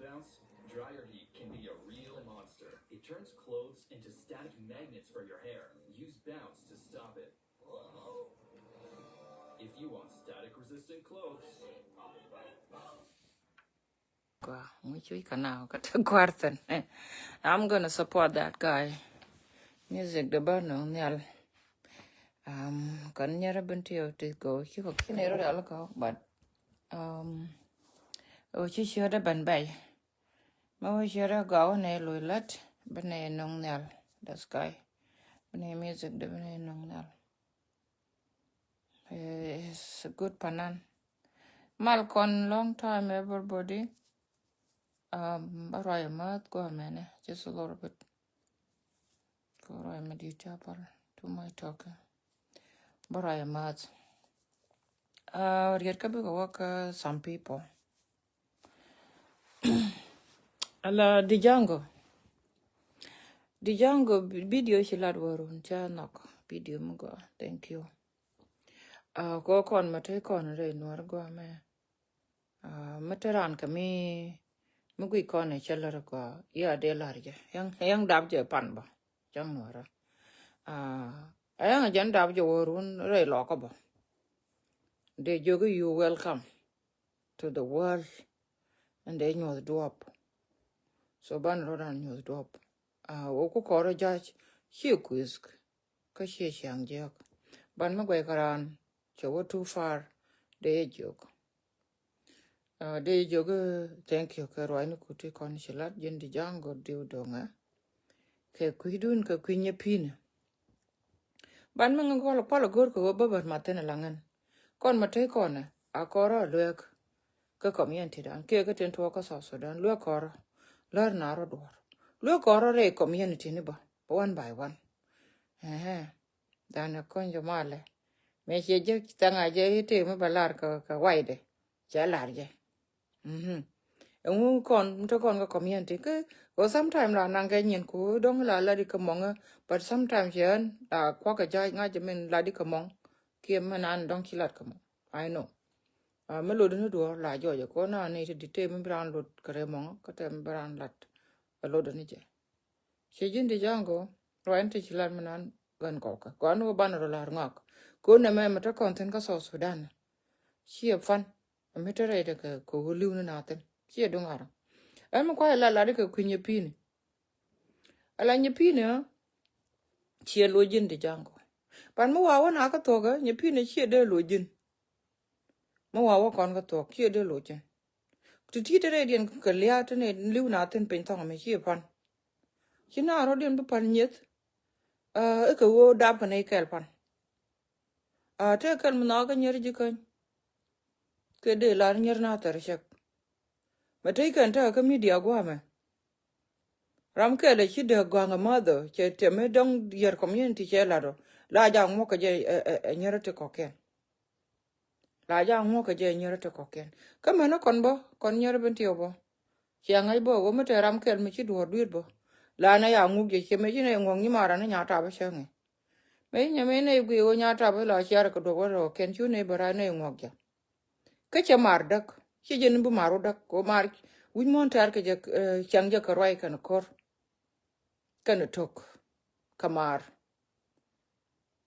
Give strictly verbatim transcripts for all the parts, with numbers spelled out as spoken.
Bounce, dryer heat can be a real monster. It turns clothes into static magnets for your hair. Use Bounce to stop it. If you want static resistant clothes, Gua, ŋuci wi̱c ka now, ka te guarthin. I'm gonna support that guy. Music de bä nöŋ nhial. Um, kan nyɛrɛ ben ti ti go, ci ko kini ro dal ko, but um, o ci ci de ben bay. Ma o ci de go ne lo lat, ben ne nöŋ nhial. This guy, ben ne music de ben ne nöŋ nhial. It's a good panan. Mal kɔn, long time everybody. Um, ba rɔy math go mene, just a little bit. Ko rɔy ma di chapal to my talking. Ba rɔy math. Uh, riet ka bi ko work, uh, some people. Ala Dijango. Dijango, vi- video ci lat warun ca nok video mi gɔ. Thank you. Uh, ko kɔn ma te kɔn re nuɔr gɔ me. Uh, ma te ran ka mi mi gui kɔn e cɛ lor gɔ. Ya de lar jɛ. Yang yang dab jɛ pan ba. Jang nuɔra. Uh, yang jɛn dab jɛ warun re lɔ kɔ ba. De jogi, you welcome to the world. And they nyuɔth duɔp. So ban rɔ dan nyuɔth duɔp. Uh, wo ku kɔrɔ judge, ci kuisk. Ka ci ciaŋ jiɛk. Ban mi guɛy karan, cɛ wo too far. De ye jiok. Uh, de ye jiok, uh, thank you. Kɛ ruac ni kuti kɔn ci lat, jin di jaŋ gɔ diw doŋɛ. Kɛ kui̱dun, kɛ kui̱ nyɛ pi̱n. Ban mi ŋä gɔl kual go̱r kɛ wä bä bät mathin laŋän. Kɔn ma te kɔnɛ a kɔrɔ luek. Kä community dan kiɛ kä tin tuɔk kä South Sudan, luek kɔrɔ. Lär na rɔ duɔr. Luek kɔrɔ rɛ community ni bä, one by one. Ɛhɛ. Dan ɛ kɔn jɔ malɛ. Mɛ ciɛ jɛ thaŋ a jɛ ite mi bä lar kä, kä waydɛ. Cɛ lar jɛ. Mhm. Ɛŋu kɔn mi te kɔn kä community kä, ko sometime la naŋ kɛ nyin ku dɔŋ la lat ikä mɔŋä, but sometime cɛ ɛn la kuak kɛ ja̱a̱c ŋa̱c min lat ikä mɔŋ. Kiɛ mi nan dɔŋ ci lat kä mɔŋ. I know. Uh, mi lot ni duɔr la jɔjɛ ko na ni ti di te mi bi ran lot kɛ rɛ mɔŋä kä te mi bi ran lat. Ɛ lot ni jɛ. Ci ji̱n di jaŋ ko ruac ni ti ci lat mi nan gän kɔkä. Gɔan ni wä ban rɔ lar ŋɔak. Ko nɛ mɛ mi te kɔn thin kä South Sudan. Ci ɛ fan. Mi te rɛy de kɛ ko wä liw ni na thin. Ci ɛ duŋ arɔ. Ɛn mi kuay la lat kɛ kui̱ nyɛ pi̱ni. Ala nyɛ pi̱ni ɛ. Ci ɛ lo ji̱n di jaŋ ko. Pan mi wa wä na kä thuɔkä nyɛ pi̱ni ci ɛ dee lo ji̱n. Mi wa wä kɔn kä thuɔk ci ɛ dee lo ji̱n. Ti ti te rɛy diɛn kɛ lia̱a̱ te ni liw na thin piny thɔŋ mi ci ɛ pan. Ci na rɔ diɛn bi pan nyeth. Ɛ kɛ wä dap kɛ nɛy kɛl pan. A te kɛl mi nhɔk kä nyɛr ji̱ käny. Kɛ dee lar nyɛr na thɛr cɛk. Mɛ te kɛn te kä media guamɛ. Ram kɛl ɛ ci dee gɔaŋ ɛ mäthɔ cɛ tɛmɛ dɔŋ yɛr community cɛ lat ɔ. La jaŋ muɔk kɛ jɛ ɛ, ɛ, ɛ nyɛr ti kɔkiɛn. La jaŋ muɔk kɛ jɛ nyɛr ti kɔkiɛn. Kä mɛn kɔn bä kɔn nyɛr bin ti ɔ bä. Cia ŋa̱c bä ɣöö mi te ram kɛl mi ci duɔ̱ɔ̱r dui̱r bä. La nɛ ya ŋuk jɛ ciɛ mɛ ci nɛ ŋuɔ̱k nyi mara ni nya tap cäŋ i̱. Mɛ ci nyɛ mɛ nɛ gui ɣöö nya tap la ciar kɛ duɔ̱k wä rɔ kɛn cu nɛ bä ra nɛ ŋuɔ̱k jɛ. Kä cɛ mar däk ci jɛ ni bi mar wä däk kɛ ɣöö mar wi̱c muɔ̱n tɛ̈r kɛ jɛ, eh, cäŋ jɛ kɛ ruac kɛn ko̱r. Kɛn tok kɛ mar.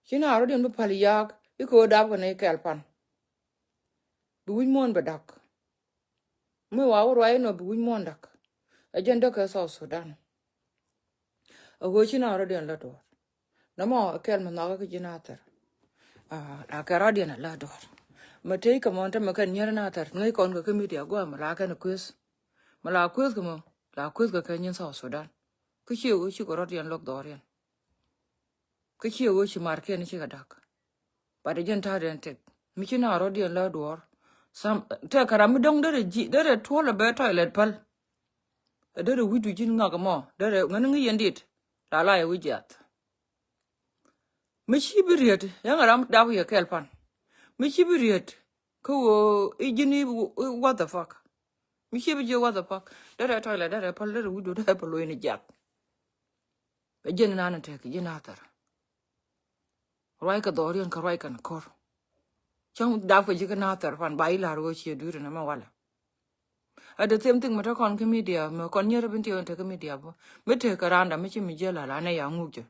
Ci na rɔ diɛn bi päl yaak i̱ kɛ ɣöö dap kɛ nɛ kɛl pan. Bi wi̱c muɔ̱n bɛ däk. Mi wa wä ruac inɔ bi wi̱c muɔ̱ɔ̱n däk. Ɛ jɛn däk kɛ South Sudan. Ɛ ɣöö ci na rɔ̱diɛn lät duɔ̱ɔ̱r. Nɔmɔ ɛ kɛl mi nhɔkä kä ji̱ na thɛr. A kɛ rɔ̱diɛn ɛ lät duɔ̱ɔ̱r. Mɛ tey kɛ mɔn tämɛ kɛn nyier na thɛr ŋäc kɔn kɛ kä media gua̱a̱ mɛ la kɛn kueth. Mɛ la kueth kɛ mɔ la kueth kɛ kɛ nyin South Sudan. Kä ci ɣöö ci kɛ rɔ̱diɛn lo̱k dhɔriɛn. Kä ciɛ ɣöö ci markiɛn cikɛ da̱k. But jɛn ta̱a̱diɛn tɛk mi ci na rɔ̱diɛn lä duɔ̱ɔ̱r. Sam tɛk kɛ ram mi dɔ̱ŋ derɛ ji̱ derɛ tuɔ̱l ɛ bɛ toilet päl. Ɛ derɛ wi̱cdu ji̱n ŋak ɛmɔ derɛ ŋäni ŋi̱ yɛn dit. La la yɛ wi̱c jiath. Mi ci bi riet yɛn ram dap yɛ kɛl pan. Mi ci bi riet kä ɣöö i̱ ji̱n i̱ what the fuck. Mi ci bi ji̱ what the fuck derɛ toilet derɛ päl derɛ wi̱cdu derɛ päl lo̱c ni jiath. Ɛ jɛn inan in tɛk ji̱ nathɛr. Ruac kɛ dhɔriɛn kɛ ruac kɛn ko̱r. Cäŋ dap kɛ ji̱ kɛ nathɛr pan ba i̱ la̱r ɣöö ciɛ dui̱r in ɛmɛ walɛ. Ɛ the same thing mi te kɔn kä media, mi kɔn nyier bi ti wä in te kä media bä. Mi te kä randa mi ci mi jiɛ la la nɛ ya ŋuk jɛ.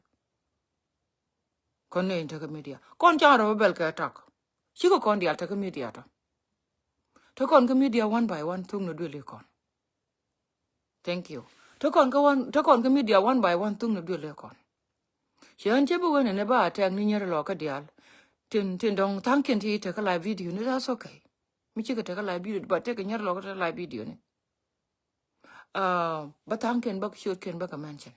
Kɔn nɛ in te kä media. Kɔn ca rɔ bä bɛl kɛ tak. Cikɛ kɔn dial te kä media tɔ. Te kɔn kä media one by one thuk ni duël ikɔn. Thank you. Te kɔn kä one, te kɔn kä media one by one thuk ni duël ikɔn. Cɛ ɣän cɛ bi wen ni ba attack ni nyier lɔ kä dial. Tin, tin dɔŋ thaŋ kiɛn ti te kä live video ni, that's okay. Mi cikɛ te kä live video, but te kä nyier lɔ kä te live video ni. Ah, ba thaŋ kiɛn ba ciöt kiɛn ba kɛ mention.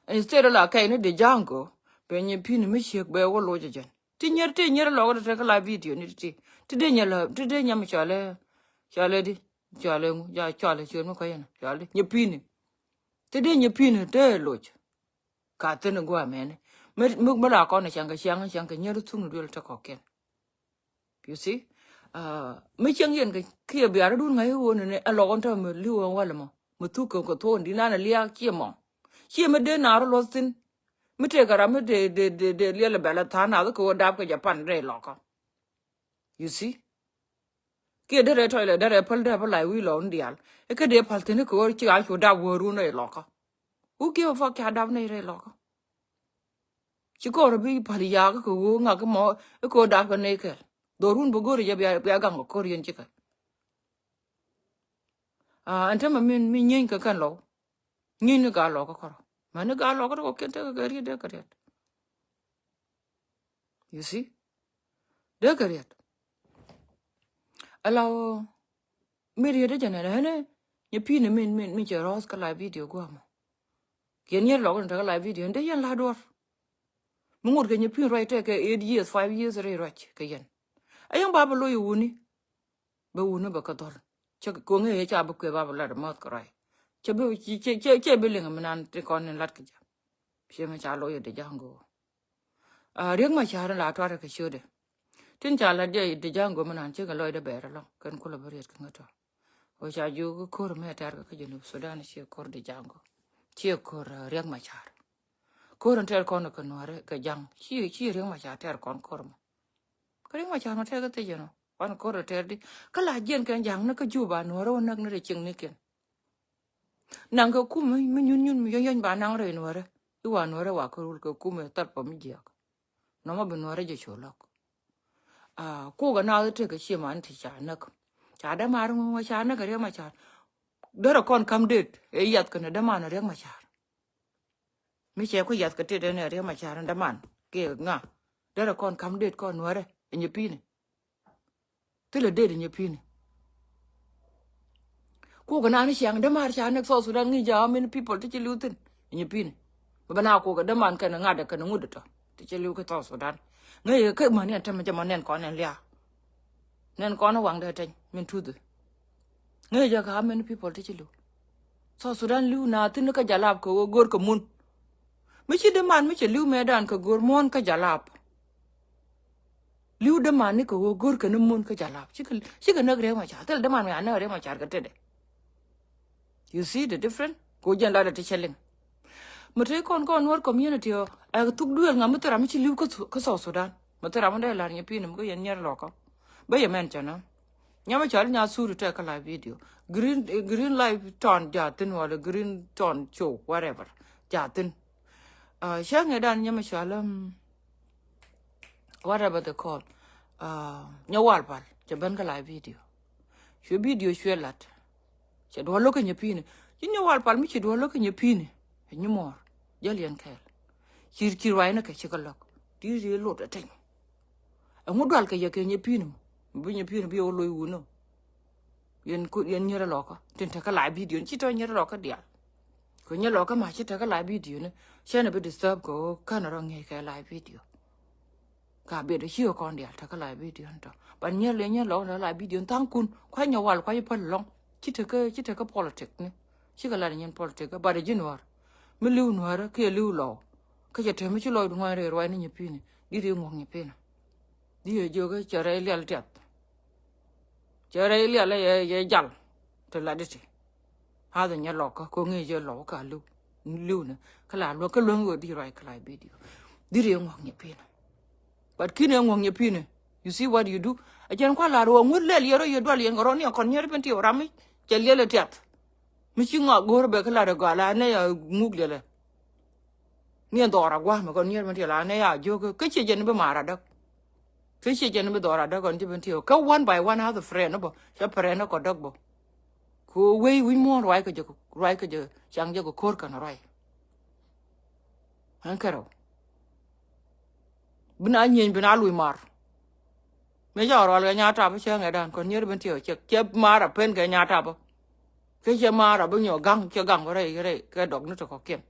Instead of la kɛy ni Django, bɛ nyiɛ pi̱n mi ciek bɛ wä loc jɛn. Ti nyier, ti nyier lɔk ti te kä la video ni ti. Ti dee nyɛ la, ti dee nyɛ mi cɔalɛ, cɔalɛ di, cɔalɛ ŋu, ja cɔalɛ ciöt mi kɔyɛ ni, cɔalɛ di, nyiɛ pi̱n. Ti dee nyiɛ pi̱n te loc. Ka thin guamɛni. Mi, mi, mi la kɔn cäŋ kɛ cäŋ, cäŋ kɛ nyier thuk ni duel te kɔkiɛn. You see? Ah, mi cieŋ yɛn kɛ kiɛ biar dun ŋa̱c ɣöö ni ɛ lɔk ɣɔn tɔ̱ mi li̱w ɣɔn walɛ mɔ. Mi thuk kɛ kɛ thuɔ̱ɔ̱n di nan ɛ liaak ciɛ mɔ. Ciɛ mi dee naar luɔth thin. Mi tëëkɛ ram mi dee, dee, dee, dee liɛl ɛ bɛl ɛ tha̱a̱ŋ nath kɛ ɣöö dap kɛ jɛ pan rɛy lɔkä. You see? Kiɛ derɛ tɔy lɛ derɛ päl dee päl lay wi̱i̱ lɔk ni diaal. Ɛ kä dee päl thin kɛ ɣöö ci a cu dap wä run rɛy lɔkä. Who give a fuck ca dap nɛy rɛy lɔkä? Ci kɔr bi pal yaak kɛ ɣöö ŋak mɔ kɛ ɣöö dap kɛ nɛy kɛl. Dhorun bi go̱r jɛ bia, bia gaŋ kɛ ko̱r yɛn cikɛ. Ah, ɛn tämɛ min, min nyieeny kɛ kɛn lɔw. Nyieeny ni gaa lɔkä kɔrɔ. Mɛ ni gaa lɔkä tɔkɔ kiɛn tekɛ kɛ riet dee kɛ riet. You see? Dee kɛ riet. Ala ɣöö mi riet dee jɛ nɛn ɛn ni nyiɛ pi̱n min, min, min cɛ rɔɔth kä la video guamɔ. Kiɛn nyier lɔk ni tekɛ la video ni dee yɛn la duɔr. Mi ŋot kɛ nyiɛ pi̱n ruac tekɛ eight years, five years rɛy ruac kɛ yɛn. Ayɛn ba bɛ loc i̱ wuni. Bɛ wuni bɛ kä dhɔl. Cɛ koŋ ëë ca bi kuɛ ba bɛ lat mɔth kɛ ruac. Cɛ bi, cɛ, cɛ, cɛ, cɛ bi liŋ mi nan ti kɔn ni lat kɛ jɛ. Cieŋ ca loc i̱ Django. Ah, Riek Machar la tuarɛ kɛ ciötdɛ. Tin ca la jɛ Django mi nan cikɛ lɔcdɛ bɛɛr ɛlɔ̱ŋ kɛn kulɛ bi riet kɛ ŋä tɔ. Ɣöö ca jiök ko̱r mɛ tɛ̈r kɛ kä Junub Sudan ciɛ ko̱r Django. Ciɛ ko̱r, ah, Riek Machar. Ko̱r in tɛ̈r kɔn kɛ Nuäärɛ kɛ Ja̱ŋ. Ciɛ, ciɛ Riek Machar tɛ̈r kɔn ko̱r mɔ. Kä Riek Machar mɔ tɛ̈r kɛ thiec ɛnɔ. Wan ko̱r tɛ̈r di. Kä la jiɛn kɛn Ja̱ŋ ni kä Juba Nuäärɛ wä näk ni rɛ cieŋ ni kiɛn. Naŋ kɛ kum mi, mi nyun nyun mi yɔny yɔny ba naŋ rɛy Nuäärɛ. I̱ wa Nuäärɛ wa kɛ rul kɛ kum i̱ thar pɔ mi jiɛk. Nɔmɔ bi Nuäärɛ jɛ cu lɔk. Ah, kukɛ naath i̱ tekɛ cie man ti ca näk. Ca dämaar ŋuŋ ca näk Riek Machar. Derɛ kɔn ka̱m det ëë yath kɛnɛ däman Riek Machar. Mi cɛ ku yath kɛ tet ɛn ɛ Riek Machar in däman kiɛ ŋa. Derɛ kɔn ka̱m det kɔn Nuäärɛ ɛ nyiɛ pi̱ni. Thilɛ det ɛ nyiɛ pi̱ni. Kukɛ naan i̱ ciaŋ dämaar ca näk South Sudan ŋi̱i̱c jɛ how many people ti ci li̱w thi̱n ɛ nyiɛ pi̱ni. Bɛ bɛ na kukɛ däman kɛnɛ ŋa̱t ɛ kɛnɛ ŋut ɛ tɔ ti ci li̱w kä South Sudan. Ŋäc ɛ kä mäni ɛn tämɛ jɛ mɔ nɛn kɔn ɛn lia̱a̱. Nɛn kɔn ɛ waŋdɛ tɛny min tuthi. Ŋäc ɛ kä how many people ti ci li̱w. South Sudan li̱w na thi̱n kä jalap kɛ ɣöö go̱r kɛ mun. Mi ci däman mi cɛ li̱w mëëdan kɛ go̱r muɔ̱ɔ̱n kä jalap. Li̱w däman ni kɛ ɣöö go̱r kɛ ni mun kä jalap. Cikɛ, cikɛ näk Riek Machar. Thil däman mi a näk Riek Machar kɛ tetdɛ. You see the difference? Kɛ ɣöö jɛn latdɛ ti cɛ liŋ. Mi te kɔn kɔn Nuer community ɔ, ɛ thuk duëël ŋa mi thil ram mi ci li̱w kä Su-, kä South Sudan. Mi thil ram mi dee la̱r nyiɛ pi̱n mi kä yɛn nyier lɔkä. Bä yɛ mɛn cɛ nä. Nyamɛ cɔal nya suri tɛ kä live video. Green, eh, green live tɔn ja thin wala green tɔn show, whatever. Ja thin. Ah, cɛ ŋɛ dan nyamɛ cɔal, um, whatever they call. Ah, Nyawal Pal, cɛ ben kä live video. Cuɛ video cuɛ lat. Cɛ duɔl lo̱k kä nyɛ pi̱ni. Ci Nyawal Pal mi ci duɔl lo̱k kä nyɛ pi̱ni. Ɛ nyi muɔɔr. Jäl yɛn kɛɛl. Cir, cir ruacni kɛ cikɛ lɔk. Di ri lot ɛ teny. Ɛŋu dual kɛ yɛ kɛ nyɛ pi̱ni mɔ? Bi nyɛ pi̱ni bi yɛ wä loc wun ɔ. Yɛn ku, yɛn nyier lɔkä. Tin tekɛ la video. Ci tɔ nyier lɔkä diaal. Kɛ nyier lɔkä ma ci tekɛ la video ni. Cɛn ɛ bi disturb kɛ ɣöö känɛ rɔ ŋi̱i̱c kɛ la video. Ka biɛt ɛ ci ɣä kɔn diaal tekɛ la video ni tɔ. Ban nyier lɛ nyier lɔkä tekɛ la video ni tha̱a̱ŋ kun. Kua̱c Nyawal kua̱c päl lɔ̱ŋ. Ci tekɛ, ci tekɛ politic ni. Cikɛ lat nyin politic kä bat ɛ ji̱ Nuäär. Mi li̱w Nuäärä kiɛ li̱w lɔw. Kä cɛ te mi ci lɔcdu ŋɔ̱a̱ny rɛy ruacni nyɛ pi̱ni. Di ri ŋuɔ̱k nyɛ pi̱ni. Di yɛ jiök cɛ rɛy lial tiath. Cɛ rɛy lial yɛ, yɛ jal. Te lat di ti. Hath nyɛ lɔkä ko̱ ŋi̱i̱c yɛ lɔw ka li̱w. Li̱w ni. Kä la luäk kä luäŋ ɣöö di ruac kä la video. Di ri ŋuɔ̱k nyɛ pi̱ni. But ki̱n ɛ ŋuɔ̱k nyɛ pi̱ni. You see what you do? A jɛn kua̱ la̱r wä ŋut lɛl yɛn rɔ yɛ dual yɛn kɛ rɔ ni a kɔn nyier ben ti wä ram mi cɛ liɛl ɛ tiath. Mi ci ŋɔak go̱o̱r bɛ kä la̱r ɛ gɔaa la nɛ ya ŋuk liɛlɛ. Ni ɛ dhɔr a gua̱a̱m ɛ kɔn nyier ben ti la nɛ ya jiök kä ciɛ jɛn bi maar a däk. Kä ciɛ jɛn bi dhɔr a däk kɔn ci ben ti wä kä one by one hath a friend bä cɛ friend kɔ däk bä. Ku wei wi̱c muɔ̱ɔ̱n ruac kɛ jɛ ruac kɛ jɛ caŋ jɛ kɛ ko̱r kɛn ruac. Ɛn kärɔw. Bi na nyieny bi na luc mar. Mëë ca rual kɛ Nyatap cɛ ŋɛ dan kɔn nyier ben tiɛw cɛ cɛ mar a pen kɛ Nyatap. Kä cɛ mar a bi nyɔ gaŋ cɛ gaŋ rɛy rɛy kɛ dɔk ni ti kɔkiɛn.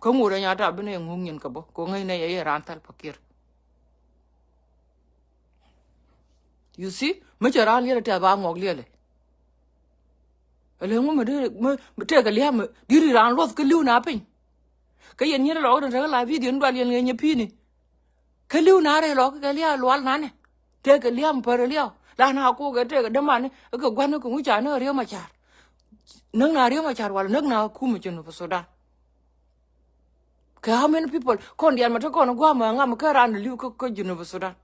Kä ŋut ɛ Nyatap bi ni ŋuŋ nyin kɛ bä ko ŋäc nɛ yɛ yɛ ran thal pakir. You see, mi cɛ ran liɛl tɛth ba ŋuɔk liɛlɛ. Ɛlɛ ŋu mi di mi tekɛ lia̱a̱ mi di ri ran luɔth kä li̱w na piny. Kä yɛn nyin lɔk ni tekɛ la video ni dual yɛn ŋɛ nyɛ pi̱i̱ni. Kä li̱w na rɛy lɔk kɛ lia̱a̱ lual nanɛ. Tekɛ lia̱a̱ mi pär lia̱a̱ la na kokɛ tekɛ dämani kɛ gua̱n kɛ ŋu ca ni riɛm a car. Näk na riɛm a car wal näk na kumɛ cɛ nu pä Sudan. Kɛ how many people kɔn diaal ma te kɔn gua̱a̱mɛ ŋam kä ran li̱w kä kä Junub Sudan.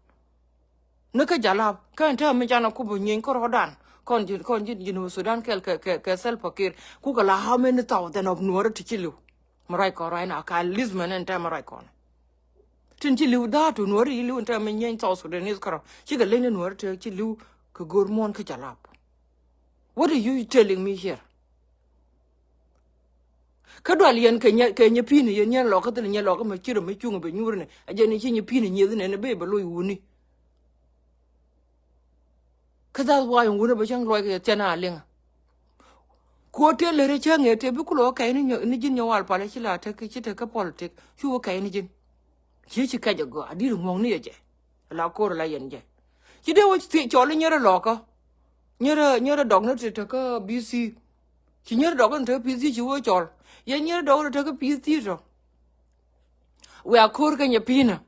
Ni kä jalap kä ɛn täämɛ mi can a kup nyieny kä rɔ̱dan kɔn ji̱ kɔn ji̱ Junub Sudan kɛl kɛ kɛ kɛ Salva Kiir kukɛ la how many thousand of Nuɔri ti ci li̱w. Mi ruac kɔn ruac na ka list mɛn ɛn täämɛ ruac kɔn. Tin ci li̱w dha̱a̱tu Nuɔri ci li̱w ɛn täämɛ nyieny South Sudanese kärɔ cikɛ leny ni Nuɔri ti ci li̱w kɛ go̱o̱r muɔ̱ɔ̱n kä jalap. What are you telling me here? Kä dual yɛn kɛ nyɛ kɛ nyɛ pi̱n yɛn nyɛ lɔk kä thil nyɛ lɔk kä mɛ ci rɔ mɛ cuŋ bɛ nyuur ni a jɛ ni ci nyɛ pi̱n nyieth ni ni bɛ bɛ loc wuni. Kä that's why wuni bɛ cäŋ luɔc kɛ thiɛn a liŋ. Kuɔ tëë lät rɛ cäŋ ɛ tëë bi kulɔ kɛy ni nyɔ ni ji̱n nyɛ wal pal ci la tek ci tek kä politik cu kɛy ni ji̱n. Ci ci kɛc a gɔaa a di̱t ŋuɔ̱ŋ ni yɛ jɛ. La ko̱r la yɛn jɛ ci dee wä ci cɔl inyɛrɛ lɔkä. Nyɛrɛ nyɛrɛ dɔk ni ti te kä B C. Ci nyɛrɛ dɔk ni te kä P C ci wä cɔl yɛn nyɛrɛ dɔk ni te kä P C tɔ. Wia ko̱r kɛ nyɛ pi̱nä.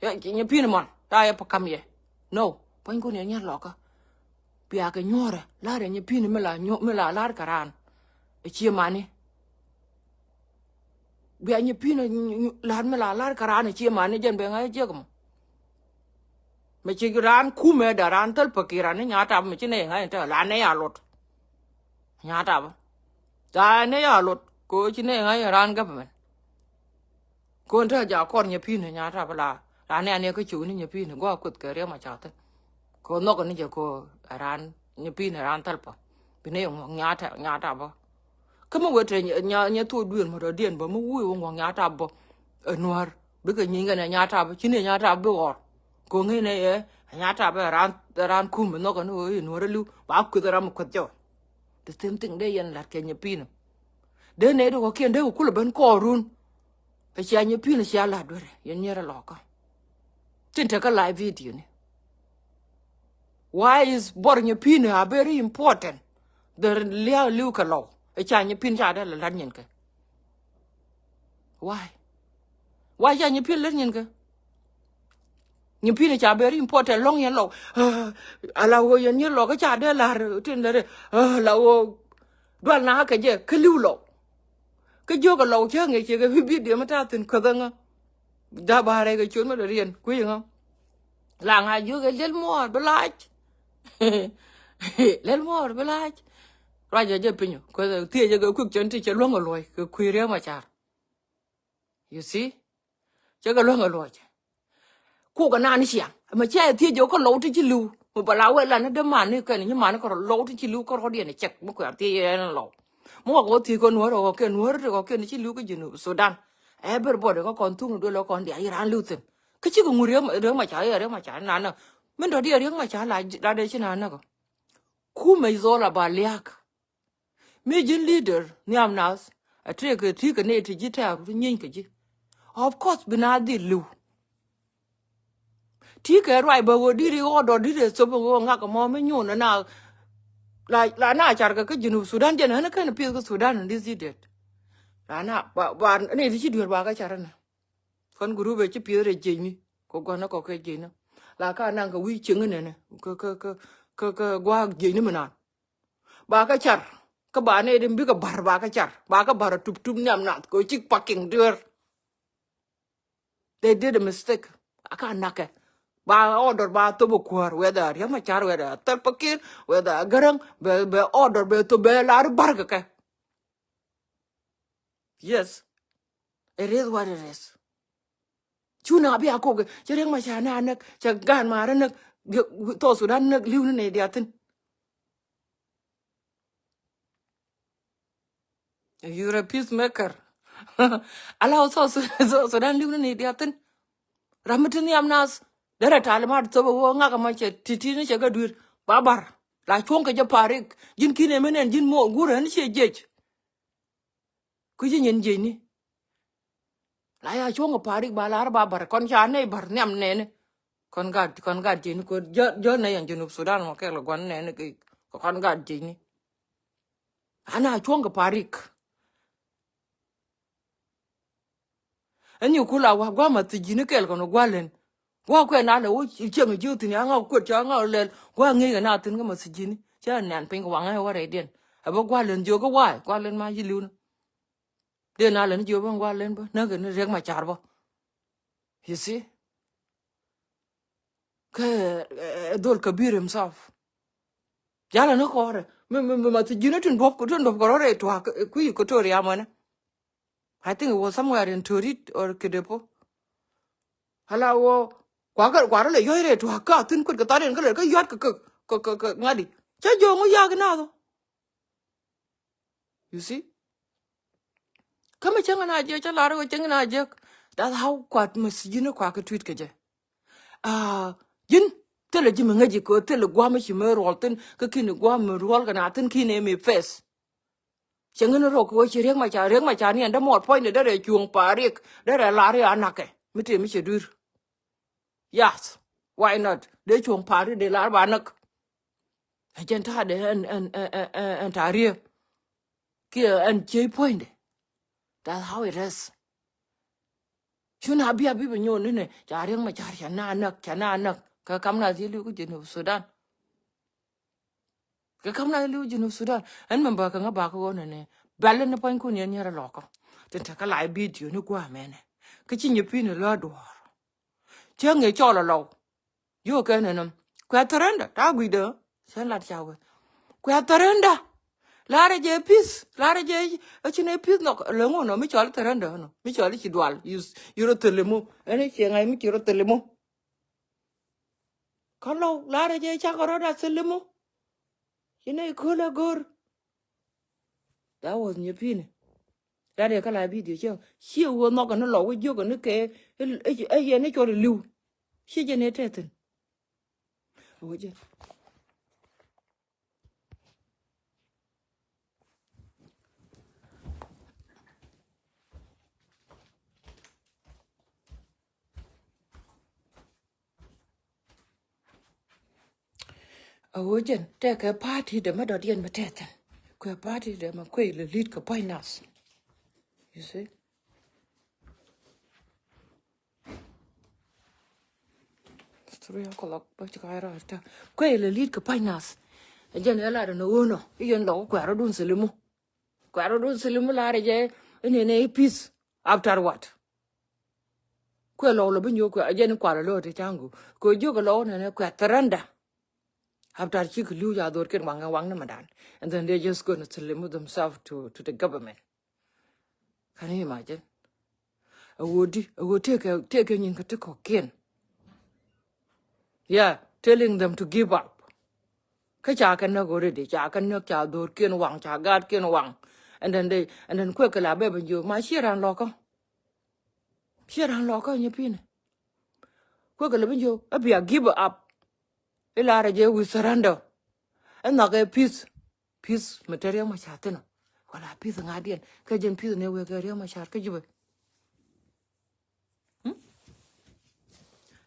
Nyɛ pi̱nä mɔn ta yɛ pa kam yɛ. No puɔ̱ny kun yɛ nyɛrɛ lɔkä. Bia kɛ nyuɔrɛ lar yɛ nyɛ pi̱nä mi la nyuɔ mi la lar kɛ raan. Ɛ cie mani. Bia nyɛ pi̱n lat mi la lar kä raan cie mani jɛn ben ŋa̱c jiɛk mɔ. Mɛ ci raan kumɛ da raan thäl päki raan ni Nyatap mɛ ci nɛ ŋa̱c tɛ la nɛ ya lot. Nyatap. La nɛ ya lot ko ci nɛ ŋa̱c raan government. Ko ni tɛ ja kɔr nyɛ pi̱n Nyatap la la nɛ anɛ kä ciw ni nyɛ pi̱n gɔaa kueth kɛ riɛm a ca thin. Ko nhɔk ni jɛ ko raan nyɛ pi̱n raan thäl pä. Bi nɛ ŋuɔk Nyatap Nyatap bä. Kä mi wet te nya nya thok duëër mɔ dɔ̱diɛn bä mi wuc wä ŋuɔ̱k Nyatap bä. Ɛ nuäär bikɛ nyieeny kɛnɛ Nyatap bä ci ni Nyatap bi ɣɔr. Ko̱ŋ inɛ yɛ Nyatap bä ran ran kum bi nhɔk kɛn ɣöö i̱ nuäär aliu ba kueth ram mi kueth jɛ. The same thing dee yɛn la̱t kɛ nyɛ pi̱n. Dee nɛ dee kɔ̱kiɛn dee kɛ kulɛ ben kɔɔrun. Ɛ cia nyɛ pi̱n cia la̱t duerɛ yɛn nyɛrɛ lɔkä. Tin tekä live video ni. Why is buɔr nyɛ pi̱n a very important? The lia̱a̱ li̱w kɛ lɔw ɛ ca nyɛ pi̱n ca dee lɛ la̱t nyin kɛ. Why? Why ca nyɛ pi̱n lät nyin kɛ? Nyɛ pi̱n ca very important lɔŋ yɛn lɔw. Ala wä yɛn nyɛ lɔw kä ca dee la̱r tin lät. Ala wä dual na kɛ jɛ kä li̱w lɔw. Kä jiök kɛ lɔw cä ŋi̱i̱c cɛ kɛ bi bi diɛ mi ta̱a̱ thi̱n käth ɛŋä. Ja̱ ba̱a̱ rɛy kɛ ciöt mi dɔ̱diɛn kui̱ ɛŋä. La ŋa̱ jiök kɛ liɛl muɔɔr bi la̱a̱c. Liɛl muɔɔr bi la̱a̱c. Ruacɛ jɛ piny ɔ kɛ thiecɛ kɛ kui̱k cɛn ti cɛ luäŋ kɛ luɔ̱c kɛ kui̱ riɛm a car. You see? Cɛ kɛ luäŋ kɛ luɔ̱c. Kukɛ naan ni ciaŋ mɛ cia thiec jɛ kä lɔw ti ci li̱w. Mɛ bɛ la wɛ lan ni dee man ni kɛn nyi man ni kɛ lɔw ti ci li̱w kä rɔ̱diɛn cɛk mi kuɛ thiec yɛn lɔw. Mi wä kɛ wä thiec kɛ nuäär ɔ kɛ nuäär ti kɔ kɛn ci li̱w kä Junub Sudan. Everybody kä kɔn thuk ni duel ɔ kɔn diaal yi raan li̱w thi̱n. Kä cikɛ ŋut riek riek ma ca riek ma ca nan nä. Min dɔ̱diɛn riek ma ca la la dee ci nan nä kɔ. Kumɛ is all about liak. Mi ji̱n leader nhiam nath a tekɛ ti kɛ nɛy ti ji̱ tɛ̈r ti nyieeny kɛ ji̱. Of course bi na dhil li̱w. Ti kɛ ruac bä ɣöö di̱t i̱ ɣɔɔdɔ di̱t ɛ thop i̱ ɣöö ŋak ɛmɔ mi nyuun ɛna. La la na car kɛ kä Junub Sudan jɛn ɣän kɛn pieth kä Sudan in this idiot. La na ba ba nɛy ti ci duer ba kä car ɛnɛ. Kɔn group ɛ ci pieth rɛ jiecni kɛ gua̱n ɛ kɔk kɛ jiecni. La ka naŋ kɛ wi̱i̱ cieŋ inɛnɛ kɛ kɛ kɛ kɛ gua̱a̱k jiecni mi nan. Ba kä car kä ba nɛy ti bikɛ ba̱r ba kä car ba kä ba̱r a tup tup nhiam nath kɛ cik pakiŋ duer. They did a mistake. A ka nakɛ. Ba order ba thop a kuäär, whether Riek Machar, whether Salva Kiir, whether Garang, bɛ, bɛ order, bɛ thop, bɛ lar bar kɛ kɛ. Yes. It is what it is. Cu na bia kok cɛ Riek Machar na näk, cɛ gan mar näk, South Sudan näk li̱w ni nɛy diaal thi̱n. You're a peacemaker. Ala South Su-, South Sudan li̱w ni nɛy diaal thi̱n. Ram mi ti nhiam nath. Derɛ talimat thop a ɣöö ŋak ɛmɔ cɛ ti̱ti̱ ni cɛ kɛ dui̱r. Ba bar. La cuɔ̱ŋ kɛ jɛ parik. Ji̱n ki̱n ɛ mi nɛn ji̱n muɔɔr guur ɛ ni ciɛ jiɛc. Kui̱ci nyin jiecni. La ya cuɔ̱ŋ kɛ parik ba lar ba bar kɔn ca nɛy bar nhiam nɛni. Kɔn gat, kɔn gat jiecni kɔ jɔl, jɔl nɛy ɛn Junub Sudan mɔ kɛl kɛ gua̱n nɛni kɛ kɔn gat jiecni. Ana cuɔ̱ŋ kɛ parik. Ɛn yi kula wa gua̱ ma thi̱ji̱ni kɛl kɔn gua̱ len. Gua̱ kuɛ na lɛ wä cieŋ ji̱ thi̱n ya ŋa kuet ca ŋa lɛl. Gua̱ ŋi̱i̱c kɛ na thi̱n kä ma thi̱ji̱ni. Cä nɛn piny kɛ waŋ ɛ wä rɛy diɛn. Ɛ bä gua̱ len jiök kä wa̱a̱, gua̱ len ma yi li̱wni. Dee na len jiök bä gua̱ len bä. Näk kɛ ni Riek Machar bä. You see? Kä, eh, dhol kabir himself. Jalɛ ni kɔrɛ. Mi, mi, mi ma thi̱ji̱ni tin duɔp, tin duɔp kɛ rɔ rɛy tua̱a̱k, eh, kui̱ Equatoria mɔnɛ. I think it was somewhere in Torit or Kidepo. Hala wä kuakä, kuakä lɛ yuɔ̱c rɛy tua̱a̱k kä a thi̱n kuet kɛ tha̱a̱r in kä lɛ kä yua̱t kɛ, kɛ, kɛ, kɛ, kɛ ŋa̱di. Cä jiök ŋu ya̱a̱k inath. You see? Kä mi cäŋ in a jiäk, cä lar wä cäŋ in a jiäk. That's how kuat ma thi̱ji̱ni kuakä tui̱t kɛ jɛ. Ah, ji̱n thilɛ ji̱ mi ŋäc ji̱ kɛ thilɛ gua̱a̱m mi ci mi ruɔl thi̱n kä ki̱ni gua̱a̱m mi ruɔl kɛ na thi̱n ki̱ni mi face. Cɛ ŋän rok kɛ wä ci Riek Machar, Riek Machar ni ɛn dämuɔɔr puɔ̱nydɛ derɛ cuɔ̱ŋ parik, derɛ lar i̱ a na̱kɛ mi tëë mi cɛ dui̱r. Yes, why not? Dee cuɔ̱ŋ parik dee lar ba näk. Ɛ jɛn ta̱a̱dɛ ɛn, ɛn, ɛn, ɛn, ɛn ta̱a̱ Riek kiɛ ɛn ciey puɔ̱nydɛ. That's how it is. Cu na bia bi bi nyuun ni nɛ ca Riek Machar ca na näk, ca na näk. Kä kam na thil i̱ ku Junub Sudan. Kɛ kam na li̱w Junub Sudan. Ɛn mɛn bä kɛ ŋä bak ɣöö nɛnɛ bɛl ni pua̱nykun yɛn nyɛr a lɔkä. Tin te kä live video ni gua̱a̱ mɛnɛ. Kä ci nyɛ pi̱n ɛ lɔ̱a̱ duɔ̱ɔ̱r. Cä ŋi̱ cɔl a lɔw. Yio̱k kɛ nɛnɛ. Kuɛ thärända ta̱a̱ gui̱dä. Cä lat ca wee. Kuɛ thärända. Larɛ jɛ peace. Larɛ jɛ a ci nɛ peace nhɔk lɛ ŋun ɔ mi cɔl thärända nɔ mi cɔl ci dual. Yur thilimu ɛn ci ŋa̱c mi ci rɔ thilimu. Kä lɔw larɛ jɛ cakɔ rɔ̱da thilimu. Ci nɛ iköl a go̱r. That was nyɛ pi̱ni. Lat yɛ kä la video cɛ ci wä nhɔk ni lɔw wä jiök ni kɛ ɛ yɛn ni cɔl li̱w. Ci jɛ ni tɛthin. Wä jɛ. A ɣöö jɛn tɛkɛ party dɛ mɛ dɔ̱diɛn mɛ tɛthin. Kuɛ party dɛ mɛ kuɛ ilɛ lead kɛ pua̱ny nath. You see? Three o'clock bä ci ka̱ rɔ ta. Kuɛ ilɛ lead kɛ pua̱ny nath. Ɛ jɛn ɛ lat ɛn ɣöö nɔ i̱ yɛn lɔk kuɛ rɔ̱dun thilimu. Kuɛ rɔ̱dun thilimu larɛ jɛ inɛnɛ i̱ peace. After what? Kuɛ lɔw lɔ bi nyuɔk kuɛ a jɛn kualɛ lɔ ti ca̱ŋ go̱o̱k kɛ jiök lɔw nɛnɛ kuɛ thärända. After cikɛ li̱w ca dho̱r ken waŋ waŋ ni madan. And then they just gonna thilimu themselves to, to the government. Can you imagine? A ɣöö di a ɣöö tëëkɛ tëëkɛ nyin kä ti kɔ̱kiɛn. Yeah, telling them to give up. Kä ca kɛ näk already, ca kɛ näk, ca dho̱rkiɛn waŋ, ca gaatkiɛn waŋ. And then they, and then kuɛ kɛ la bɛ ben jiök ma ciɛ ran lɔkä. Ciɛ ran lɔkä nyɛ pi̱ni. Kuɛ kɛ la ben jiök a bia give up. Ilarɛ jɛ we surrender. Ɛ nhɔk ɛ peace. Peace mɛ te Riek Machar thin ɔ. Wala peace ŋa̱diɛn kä jɛn peace ni wek kɛ Riek Machar kä Jubɛ.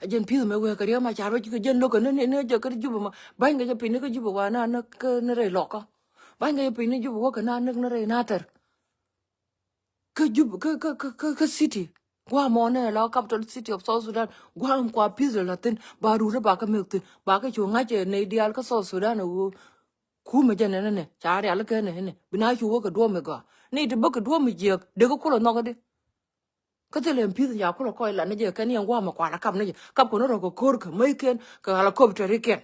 Ɛ jɛn pi̱th mɛ wee kɛ Riek Machar wä ci kɛ jɛn lo̱k kɛ ni ni jɛ kä Jubɛ mɔ. Ba̱ny kɛ jɛ piny ni kä Jubɛ wa na näk ni rɛy lɔkä. Ba̱ny kɛ jɛ piny ni Jubɛ wä kɛ na näk ni rɛy na thɛr. Kä Jubɛ kä kä kä kä city gua̱a̱ mɔ ni la capital city of South Sudan. Gua̱a̱ kua pi̱th la thin ba rut ba kä mɛk thin ba kä cu ŋa̱c ɛ nɛy diaal kä South Sudan ɛ wee. Kumɛ jɛ nɛnɛ nɛ ca rial kɛ nɛnɛ bi na cu wä kɛ duɔ̱ɔ̱m mi gɔaa ni ti bä kɛ duɔ̱ɔ̱m mi jiɛk dee kä kulɛ nhɔk kä di. Kä thilɛ ɛn pi̱th ca kulɛ kɔc lat ni jɛ kɛn yɛn gua̱a̱mɛ kual a kap ni jɛ kap kɔn rɔ kɛ ko̱r kɛ mec kɛn kɛ helicopter kɛn.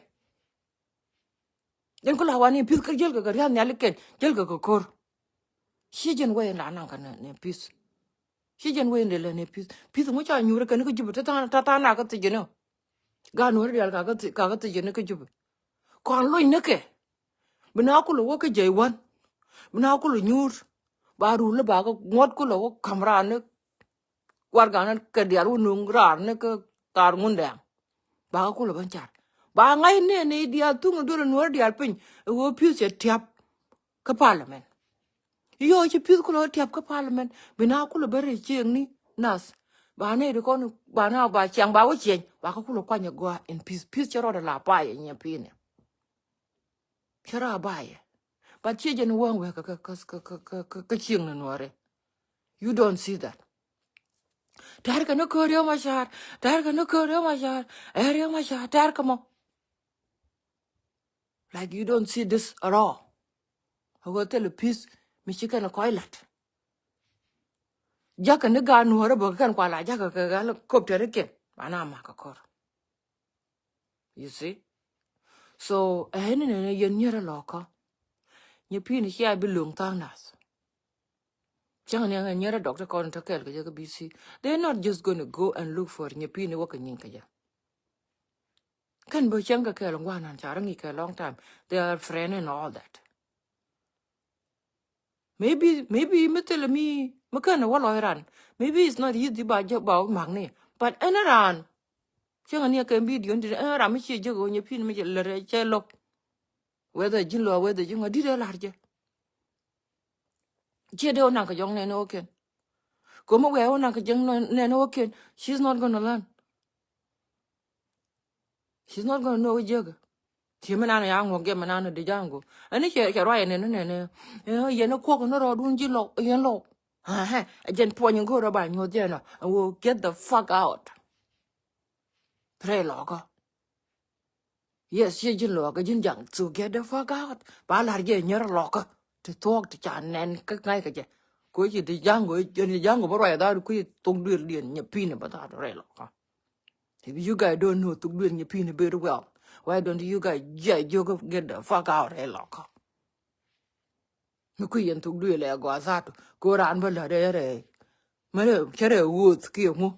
Yɛn kulɛ wani pi̱th kä jäl kɛ kɛ ria̱th nhiali kɛn jäl kɛ kɛ ko̱r. Ci jɛn wee in la naŋ kɛ ni pi̱th. Ci jɛn wee in de lɛ ni pi̱th pi̱th ŋu ca nyuur kɛn kä jup te than na kä thiec ni. Gaat nuɔ̱ri diaal ka kä thiec ni kä jup. Kɔn loc ni kɛ bi na kulɛ wä kä jɛy wän bi na kulɛ nyuur. Ba rul ni ba kä ŋuɔ̱t kulɛ wä ka̱m raan ni warɛgakni kɛ diaal wä nuŋ raar ni kä thaar ŋundɛɛŋ. Ba kä kulɛ ben car ba ŋa̱c nɛɛni diaal thuŋ duel nuɔ̱ɔ̱ri diaal piny. Ɛ ɣöö pi̱th cɛ tiap kä parliament. Yɔ ci pi̱th kulɛ tiap kä parliament bi na kulɛ ben rɛy ciëŋni nath. Ba nɛy di kɔn ba na ba ciaŋ ba wä ciɛny ba kä kulɛ kuany ɛ gɔaa in pi̱th pi̱th cɛ rɔɔdɛ la payɛ nyiɛ pi̱i̱ni. Cä rɔ a bayɛ. But ciɛ jɛn wäŋ wek kä kä kä kä kä kä kä cieŋ ni nuɔri. You don't see that. Tɛr kɛ ni köör yom a car tɛr kɛ ni köör yom a car. Ɛr yom a car tɛr kɛ mɔ. Like you don't see this at all. A ɣöö thilɛ pi̱th mi ci kɛn kɔc la̱t. Jakä ni gaat nuɔri bä kɛ kɛn kual a jakä kɛ ɣal kop tɛr ikiɛn ba na mak kɛ kɔr. You see? So ɛn ni nɛn yɛn nyierä lɔkä. Nyɛ pi̱n cia bi lo̱ŋ tha̱a̱ŋ nath. Cäŋ ni ɛ nyierä dɔk ti kɔn tɔ kɛɛl kɛ jɛ kä B C. They are not just gonna go and look for nyɛ pi̱n wä kɛ nyin kɛ jɛ. Kɛn bä cäŋ kɛ kɛɛl ŋuan nan ca rä ŋi̱i̱c kɛ long time. They are friend and all that. Maybe maybe mi thilɛ mi mi kɛn wä lɔc ran. Maybe it's not easy ba jɛ ba wä mak ni. But ɛn ran. Cäŋ ni kɛ video ni ɛn ran mi ciɛ jɛ kɛ wä nyɛ pi̱n mi cɛ lät cɛ lo̱k. Whether ji̱n lɔ whether ji̱n ŋɔ di̱t ɛ lar jɛ. Ciɛ dee wä nak kɛ jɔŋ nɛn wä kɛn. Kɛ mi wɛ wä nak kɛ jɔŋ nɛn wä kɛn. She's not gonna learn. She's not gonna know jiäkä. Ci mi nan ya ŋuɔk jɛ mi nan di jaŋ go. Ɛn ni cɛ cɛ ruac ɛn ni nɛn ni yɛn ni kuɔk ni rɔɔdun ji̱ lɔk yɛn lɔk. Ɛ jɛn puɔny in go̱o̱r rɔ ba nyuɔth jɛ nɔ. Ɛn wo get the fuck out. Rɛy lɔkä. Yes, ciɛ ji̱n lɔkä ji̱n jaŋ so get the fuck out. Ba lar jɛ nyɛr lɔkä. Ti thuɔk ti ca nɛn kä ŋa̱c kɛ jɛ. Ko ci di jaŋ go jɛn di jaŋ go bä ruac dha ku ci thok duel diɛn nyɛ pi̱n bä dha rɛy lɔkä. If you guys don't know thuk duel nyɛ pi̱n very well, why don't you guys jɛ jiök get the fuck out rɛy lɔkä? Mi kui̱ yɛn thuk duëël ɛ gɔaa tha̱a̱tu. Ko raan bä lät ɛ rɛɛ. Mɛn cä rɛɛ ɣööth kiɛ ŋu.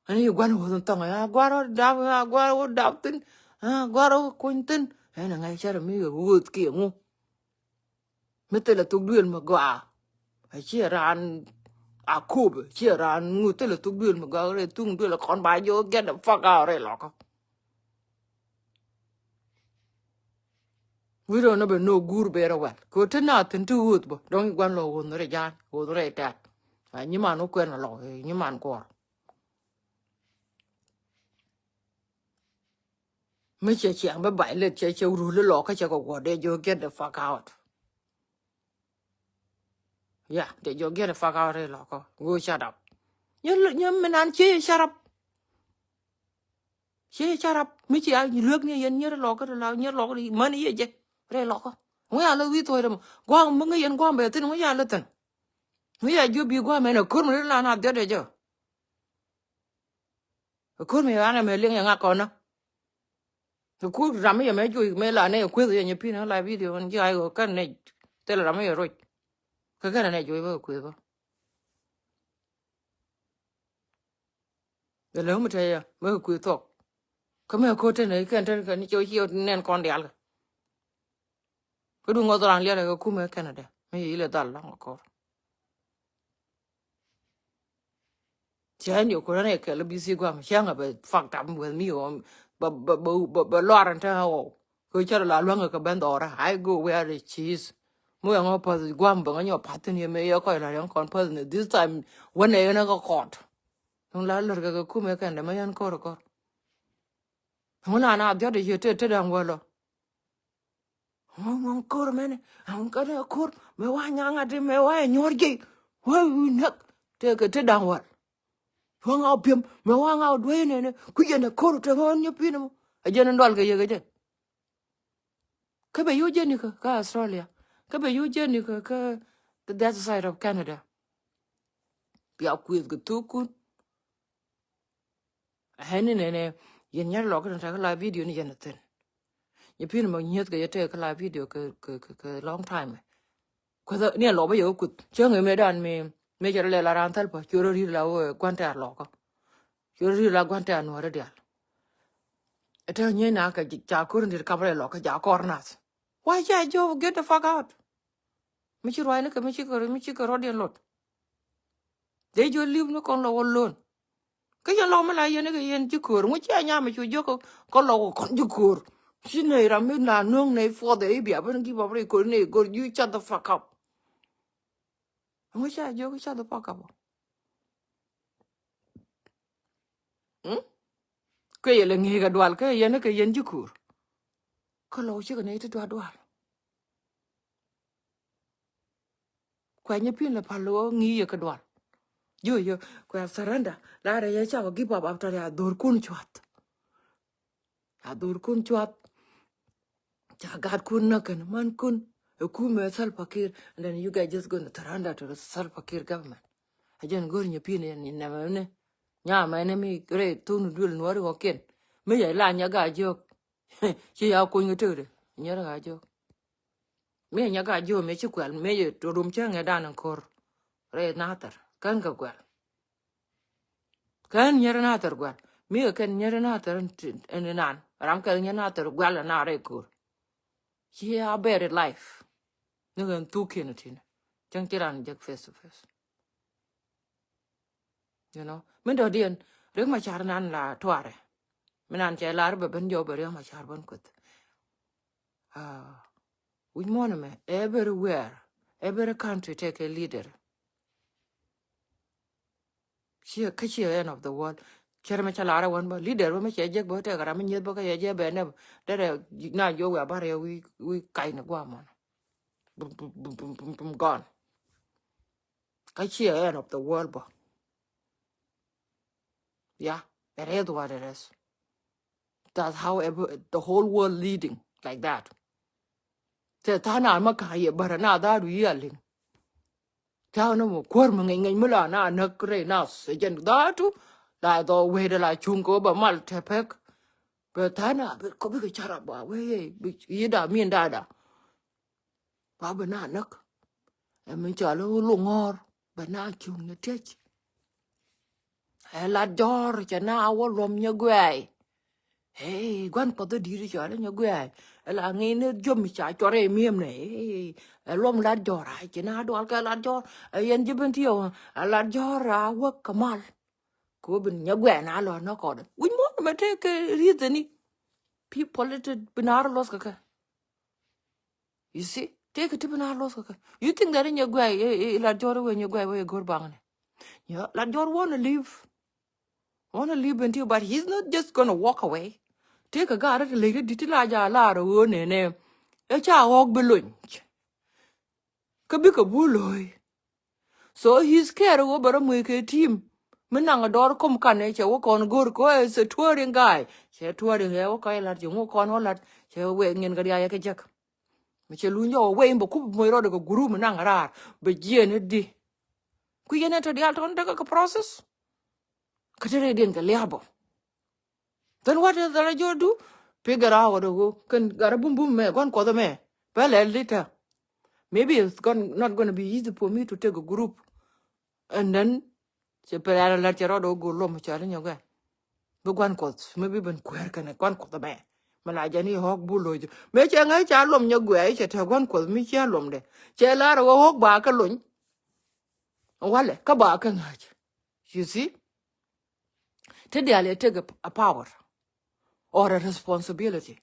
Ɛn i̱ gua̱n ɣööth in thɔŋ ɛ a gua̱r ɣöö dap a gua̱r ɣöö dap thi̱n. A gua̱r ɣöö kuny thi̱n. Ɛn ɛ ŋa̱c cä rɛ mi ɣööth kiɛ ŋu. Mi thilɛ thuk duëël mi gɔaa. A ciɛ raan a kop ciɛ raan ŋu thilɛ thuk duëël mi gɔaa rɛɛ thuk duëël kɔn ba jiök get the fuck out rɛy lɔkä. Wi̱i̱ rɔ ni bɛ no̱o̱k guur bɛ rɔ wɛl kɛ ɣöö te naath thi̱n ti ɣööth bä dɔ̱ŋ i̱ gua̱n lɔ ɣööth ni rɛ ja̱a̱n ɣööth ni rɛ tɛ̈t. A nyiman wä kuɛn alɔ nyiman kuɔr. Mi cɛ ciaŋ bä bac leth cɛ cɛ rul ilɔ kä cɛ kɛ guɔ̱r dee jiök get the fuck out. Ya dee jiök get the fuck out ilɔ kä go shut up. Nyɛ nyɛ mi nan cie shut up. Cie shut up mi cia luek ni yɛn nyier lɔkä ti la nyier lɔkä ti män yɛ jɛ rɛy lɔkä. Ŋu ya lä wi̱i̱ thuɔ̱c rɛm gua̱a̱ŋ mi ŋäc yɛn gua̱a̱ŋ bɛ thi̱n ŋu ya lä thi̱n. Ŋu ya jiök bi gua̱a̱ŋ mɛn ɛ ko̱r mi ri la na dhiɔt ɛ jɛ. Ɛ ko̱r mi ɣan ɛmɛ liŋ yɛ ŋak kɔn nä. Ɛ ko̱r ram mi yɛ mɛ juɔc mɛ la nɛ ɛ kueth yɛ nyɛ pi̱n ɛ la video ɣän ji̱ ay ɣöö kɛn nɛ thilɛ ram mi yɛ roc. Kä kɛn ɛ nɛ juɔc bä ɛ kueth bä. Ɛ lɛ mi te yɛ mɛ ɛ kueth thɔk. Kä mɛ ɛ ko̱r tɛn ɛ kɛn tɛn kɛn cɛ wä ci nɛn kɔn diaal kɛ. Kä du ŋɔth ran liɛl ɛ kɛ kumɛ Canada mi yɛ ilɛ dhal lɔŋ ɛ ko̱r. Cɛ ni ku rɛn ɛ kɛl bi si guam cɛ ŋa bɛ fucked up with me ɔ bɛ bɛ bɛ bɛ luar ɛn te ɣä ɔ. Kɛ cɛ rɛ la luaŋ kɛ ben dhɔrɛ I go where it is. Mi ɛ ŋɔ path guam bɛ ŋɔ nyɔ path ni mɛ yɛ kɔc la yɛn kɔn path ni this time wänɛ yɛn ɛ kɛ kɔt. Duŋ la lär kɛ kɛ kumɛ kɛn dɛ mɛ yɛn kɔr kɔr. Ŋu la na dhiɔt yɛ te te daŋ wä lɔ. Ŋuɔ̱ŋ ŋuɔ̱ŋ ko̱r mɛnɛ ŋuɔ̱ŋ kɛnɛ ko̱r mɛ wa nyaŋ ati mɛ wa nyuɔr jey wa wi̱i̱ näk. Tëëkɛ ti da̱ŋ wal. Wa ŋaw pi̱em mɛ wa ŋaw duee nɛnɛ kui̱ jɛn ɛ ko̱r te ŋuɔ̱ŋ nyɛ pi̱n mɔ. Ɛ jɛn in dual kɛ yɛ kɛ jɛ. Kä bɛ yo̱o̱ jɛn ikä kä Australia kä bɛ yo̱o̱ jɛn ikä kä the other side of Canada. Bia kuëth kɛ thukun. Ɛ ni nɛnɛ, yɛn nyɛr lɔk ni tɛk la video ni yɛn a thin. Nyɛ pi̱n mɔ nyieth kɛ yɛ tɛk la video kɛ, kɛ, kɛ, kɛ long time. Kueth ni a lɔk bä yɛ kuth. Cäŋ ɛ mëë dan mi, mëë cɛ rɔ lɛ la ran thäl pa, cɛ rɔ ri̱r la wä gua̱n tɛ̈r lɔkä. Cɛ rɔ ri̱r la gua̱n tɛ̈r nuɔ̱ɔ̱rä diaal. Ɛ tɛk nyɛ na kɛ ca ko̱r ni kap rɛ lɔkä, ca kɔr nath. Why ca jɔ get the fuck out? Mi ci ruacni kɛ, mi ci kɛ, mi ci kɛ rɔ̱diɛn lot. Dee jɔ li̱p ni kɔn lɔ wä lon. Kä yɛn lɔk mi la yɛn kɛ yɛn ji̱ köör. Ŋu cia nyam mi cu jiök kä lɔk wä kɔn ji̱ köör. Ci nɛy ram mi la nöŋ nɛy puɔth ɛ i̱ bia ben give up rɛy köör nɛy go̱r, you shut the fuck up. Ŋu cia jiök shut the fuck up. Mm? Kuɛ yɛ lɛ ŋi̱i̱c kɛ dual kä yɛn kɛ yɛn ji̱ köör. Kä lɔk cikɛ nɛy ti dual dual. Kuɛ nyɛ pi̱n lɛ pal wä ŋi̱i̱c yɛ kɛ dual. Jiö yɛ kuɛ surrender. La rɛ yɛ cakɔ give up after ya dhorkun cuath. Ya dhorkun cuath. Ca gatkun näk kɛn mankun. Ɛ kumɛ Salva Kiir. And then you guys just gonna surrender to Salva Kiir government. A jɛn go̱r nyɛ pi̱n yɛn ni nɛmɛ ni. Nyamɛ ni mi rɛy thun duël nuɔ̱ɔ̱ri ɣɔkiɛn. Mi yɛ la nyɛ gaa jiök. Ci ya kuny kɛ tëkdɛ. Nyɛr gaa jiök. Mi nyɛ gaa jiök mi ci kuɛl mi yɛ rum cä ŋɛ dan in ko̱r. Rɛy nathɛr kän kɛ kuɛl. Kän nyɛr nathɛr guɛl. Mi kɛ kɛn nyɛr nathɛr in nan. Ram kɛl nyɛr nathɛr guɛl in na rɛy ko̱r. Ci a bɛr in life. Ni kɛn thuk kiɛn tin. Cäŋ ci ran jek face to face. You know, min dɔ̱diɛn Riek Machar nan la tuarɛ. Min nan cɛ lar bɛ ben jɔw bɛ Riek Machar ben kueth. Ah, wi̱c muɔ̱n ɛmɛ everywhere, every country take a leader. Ciɛ kä ciɛ end of the world. Cɛr mɛ cɛ lar ɛ wän bä leader bä mɛ cɛ jek bä tɛk ram mi nyieth bä kä yɛ jɛ bɛ nɛ bä derɛ na jɔw wia bar yɛ wi̱i̱ wi̱i̱ kac ni guamɔn. Bum bum bum bum bum bum gone. Kä ciɛ end of the world bä. Yeah, it is what it is. That's how every, the whole world leading like that. Tɛ tha̱a̱ŋ na ma ka̱a̱ yɛ bärä na dha̱a̱du yialiŋ. Tha̱a̱ŋ na mɔ kuäär mi ŋɛny ŋɛny mi la na näk rɛy na sɛ jɛn dha̱a̱du. La dhɔ wee de la cuŋ kɛ wä bä mal tɛ pek. Bɛ tha̱a̱ŋ na bɛ kɔ bikɛ carap ba wee yɛ bi yi da min dada. Ba bɛ na näk. Ɛ mi cɔal i̱ Luŋɔr bɛ na cuŋ ni tiec. Ɛ Lat Jɔr cɛ na wä luɔm nyɛ guɛy. Hey, gua̱n kuɔth i̱ di̱i̱t cɔal i̱ nyɛ guɛy. Ɛ la ŋi̱i̱n i̱ jiöm ca cuɔr i̱ mi̱em nɛ. Hey, ɛ luɔm Lat Jɔr a ci na dual kɛ Lat Jɔr. Ɛ yɛn ji̱ ben ti ɛ Lat Jɔr a wäk kɛ mal. Kɛ wä ben nyɛ guɛy na lɔ nä kɔn. Wi̱c muɔ̱n mɛ tëë kɛ ri̱th ɛni. People it bi na rɔ luɔth kɛ kɛ. You see? Tëëkɛ ti bi na luɔth kɛ kɛ. You think that in your guy, eh, eh, Lat Jɔr wee in your guy wee go̱r baŋ ni. Yeah, Lat Jɔr wanna leave. Wanna leave until, but he's not just gonna walk away. Tëëkɛ ga̱a̱r ti ley ti dit ti la ja lar ɣöö nɛnɛ. Ɛ ca ɣɔɔk bi lony. Kä bikɛ bul lo̱o̱y. So he's scared wä bɛ rɔ muec kɛ team. Mi naŋ a dɔɔr kom kanɛ cɛ wä kɔn go̱r kɛ wä is a touring guy. Cɛ touring ɛ wä kɔc lat cɛ ŋu kɔn wä lat cɛ wee ŋiɛn kɛ riac kɛ jek. Mi cɛ luny jɔk wä wee in bɛ kup muec rɔɔdɛ kɛ group mi naŋ a raar bɛ jiɛn i̱ di. Kui̱ yɛn ɛ tɔ diaal tɔn tekɛ kɛ process. Kä te rɛydiɛn kɛ lia̱a̱ bä. Then what is the Lat Jɔr do? Figure out ɛ ɣöö kɛn gat rɔ bum bum mɛ gua̱n kuɔth ɛmɛ. Pɛlɛ later. Maybe it's gon-, not gonna be easy for me to take a group. And then cɛ pɛlɛ ala lat cɛ rɔɔdɛ ɣöö go̱o̱r luɔm cɔal i̱ nyɔkɛ. Bi gua̱n kuɔth mi bi ben kuɛɛr kɛnɛ gua̱n kuɔth ɛmɛ. Mi la jɛn i̱ ɣɔ̱k bu lo̱c mëë cɛ ŋäc ca luɔm nyɔk guɛɛc cɛ te gua̱n kuɔth mi cia luɔmdɛ. Cɛ lar ɛ ɣöö ɣɔ̱k ba kɛ lony. Walɛ kä ba kɛ ŋäc. You see? Ti diaal yɛ take a, a power or a responsibility.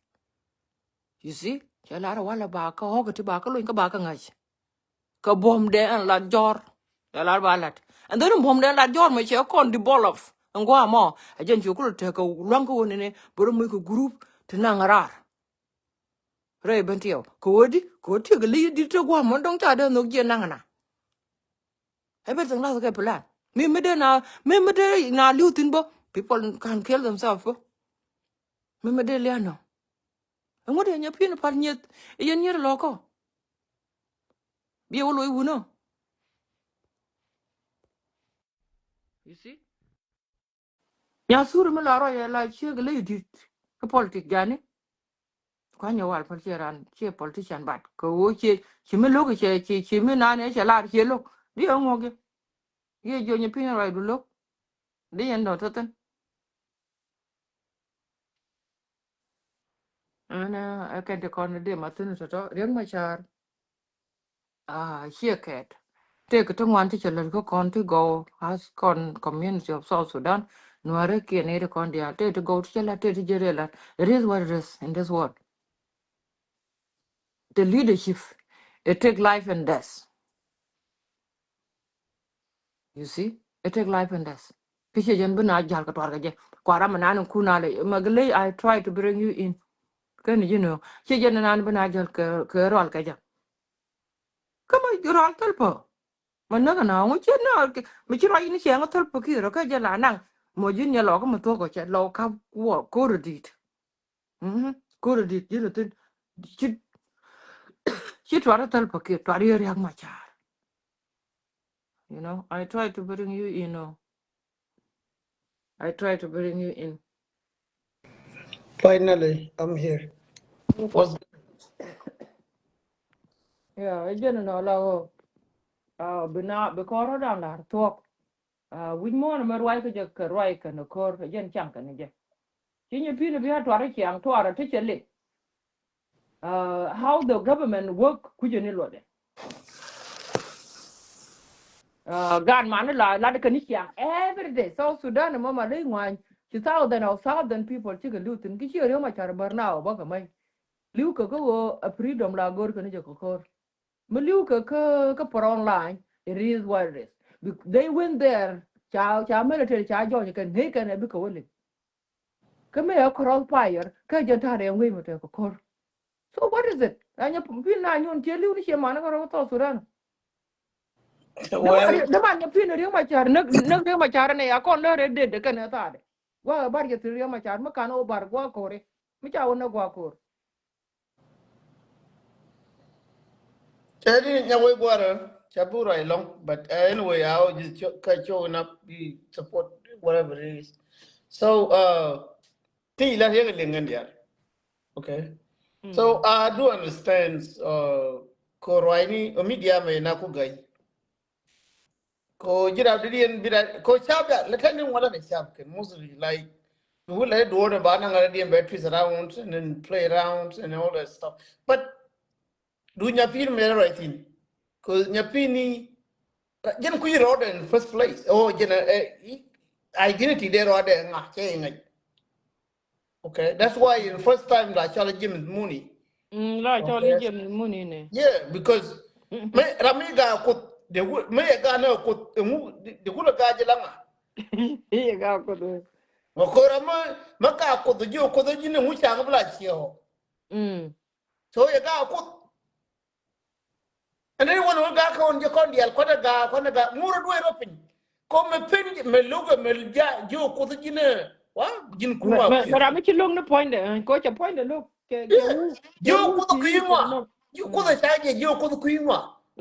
You see? Cɛ lar walɛ ba kä ɣɔ̱k ti ba kä lony kä ba kä ŋa̱c. Kä buɔ̱mdɛ ɛn Lat Jɔr. Cɛ lar ba lat. And then buɔ̱mdɛ ɛn Lat Jɔr mɛ cɛ kɔn develop. Ɛn gua̱a̱ mɔ. A jɛn cu kulɛ tek kɛ luaŋ kä wä nini bä rɔ muc kɛ group ti naŋ raar. Rɛy ben tiɛw kɛ wä di kɛ wä tiek kɛ li̱c di te gua̱a̱ mɔ dɔ̱ŋ ca dee nhök jiɛ naŋ na. Everything lath kɛ plan. Mi mi dee na, mi mi dee na li̱w thi̱n bä. People can kill themselves bä. Mi mi dee lian nɔ. Ɛŋu dee nyɛ pi̱n pal nyieth. Yɛn nyier lɔkɔ. Biɛ wä loc wunä. You see? Nya thuri mi la rɔy la ciek ley dit. Ki politik jani. Kuany wal pal cie ran cie politician, but kɛ ɣöö cie ci mi lo̱k cie ci ci mi nan cie lar cie lo̱k. Di ɛ ŋuɔk yɛ. Yɛ jiɔ nyi piny rɔy du lo̱k. Di yɛn dɔ̱ tɔ̱ thin. Ɛn ɛ kɛn ti kɔn di ma thin tɔ̱tɔ̱ Riek Machar. Ah, ciɛ kɛt. Tëëk ti ŋuan ti cɛ lät kä kɔn ti gɔw as kɔn community of South Sudan. Nuäärä kiɛ nɛy ti kɔn diaal tëëk ti gɔw ti cɛ lät tëëk ti jɛ riɛ lät. It is what it is in this world. The leadership, it take life and death. You see, it take life and death. Kä ciɛ jɛn bi na jal kɛ tuar kɛ jɛ. Kua ram mi nan in kun alɛ ma gɛ ley, I try to bring you in. Kɛn ji̱ nöö ciɛ jɛn nan bi na jal kɛ kɛ rual kɛ jɛ. Kä ma rual thil pä. Ma näk na ŋu ciɛ na mi ci rual in ciɛ ŋa thil pä ki rɔ kä jɛ la naŋ. Mɔ ji̱n yɛ lɔ kä mi thuɔk kɔ cɛ lɔ ka kuɔ ko̱r dit. Mhm. Ko̱r dit ji̱n thin. Ci ci tuar thil pä ki tuar yɛ Riek Machar. You know, I try to bring you in. Oh. I try to bring you in. Finally, I'm here. What's Yeah, ɛ jɛn nɔ la ɣöö. Ah, bi na bi kɔr rɔ dan lar thuɔk. Ah, wi̱c muɔ̱ɔ̱n mɛ ruac kä jɛ kɛ ruac kɛ ni ko̱r ɛ jɛn caŋ kɛ ni jɛ. Ci nyi pi̱n bi a tuar ɛ ciaŋ tuar ɛ ti cɛ lit. Uh, how the government work kucä ni luɔtdɛ. Uh, gaat mani la lat kɛ ni ciaŋ every day. South Sudan mama ley ŋuany ci thousand of thousand people cikɛ liw thin ki ci Riek Machar bär na ɔ bä kɛ mäc. Liw kɛ kä ɣöö a freedom la go̱r kɛ ni jɛ kɛ ko̱r. Mi liw kɛ kä kä front line, it is what it is. They went there ca ca military ca jɔny kɛ ŋey kɛn ɛ bikɛ wä liw. Kä mëë ɛ cross fire kä jɛn ta̱a̱ rɛɛ ŋuec mɛ tɛk kɛ ko̱r. So what is it? Anyɛ pin na nyun ciɛ li̱w ni ciɛ man kä rɔ South Sudan. Däman nyɛ pin Riek Machar näk näk Riek Machar nɛ ya kɔn lä rɛɛ det kɛn ɛ thaadɛ. Gua̱a̱k ɛ bar jɛ thi̱n Riek Machar mi kan ɛ wä bar gua̱a̱k ko̱ri mi ca wä näk gua̱a̱k ko̱r. Tɛni nyɛ wei guarɛ ca bi rɔy lɔŋ, but uh, anyway, I will just cho- ka showing up, be support whatever it is. So uh, ti la yɛ liŋ in dial. Okay. So I do understand uh, ko rɔy ni uh, media mɛ na ku gai. Ko ji̱ rap di diɛn bi rap ko cap ya lɛ tɛn ni wala ni cap kɛn mostly like bi wulɛ duɔ̱ɔ̱r ni ba naŋ rap diɛn bɛ twist around and then play around and all that stuff. But du nya pin mɛ rɔ thin ko nya pin ni jɛn kui̱ rɔɔdɛ in first place. Oh jɛn identity dɛ rɔɔdɛ ŋa cɛ ŋa. Okay, that's why in first time la cɔl James Muni. Mm, la cɔl James Muni ne. Yeah, because me rami ga kut de me ga na kut mu de kula ga jilanga. Ye ga kut. Mo ko rami me ga kut ji kut ji ne mu chang bla chiyo. Mm. So ye ga kut. Ɛn ni wän wä gak kɔn jɛ kɔn dial kɔn ɛ gak kɔn ɛ gak ŋur ɛ duɔy rɔ piny. Kɔ mɛ pen mɛ luk ɛ mɛ ja ji̱ ɔ kuth ji̱n ɛ wa ji̱n kuma. Mɛ ram mi ci luk ni puɔ̱nydɛ ko cɛ puɔ̱nydɛ luk. Ji̱ ɔ kuth kui̱ ŋua. Ji̱ ɔ kuth ɛ ca jɛ ji̱ ɔ kuth kui̱ ŋua.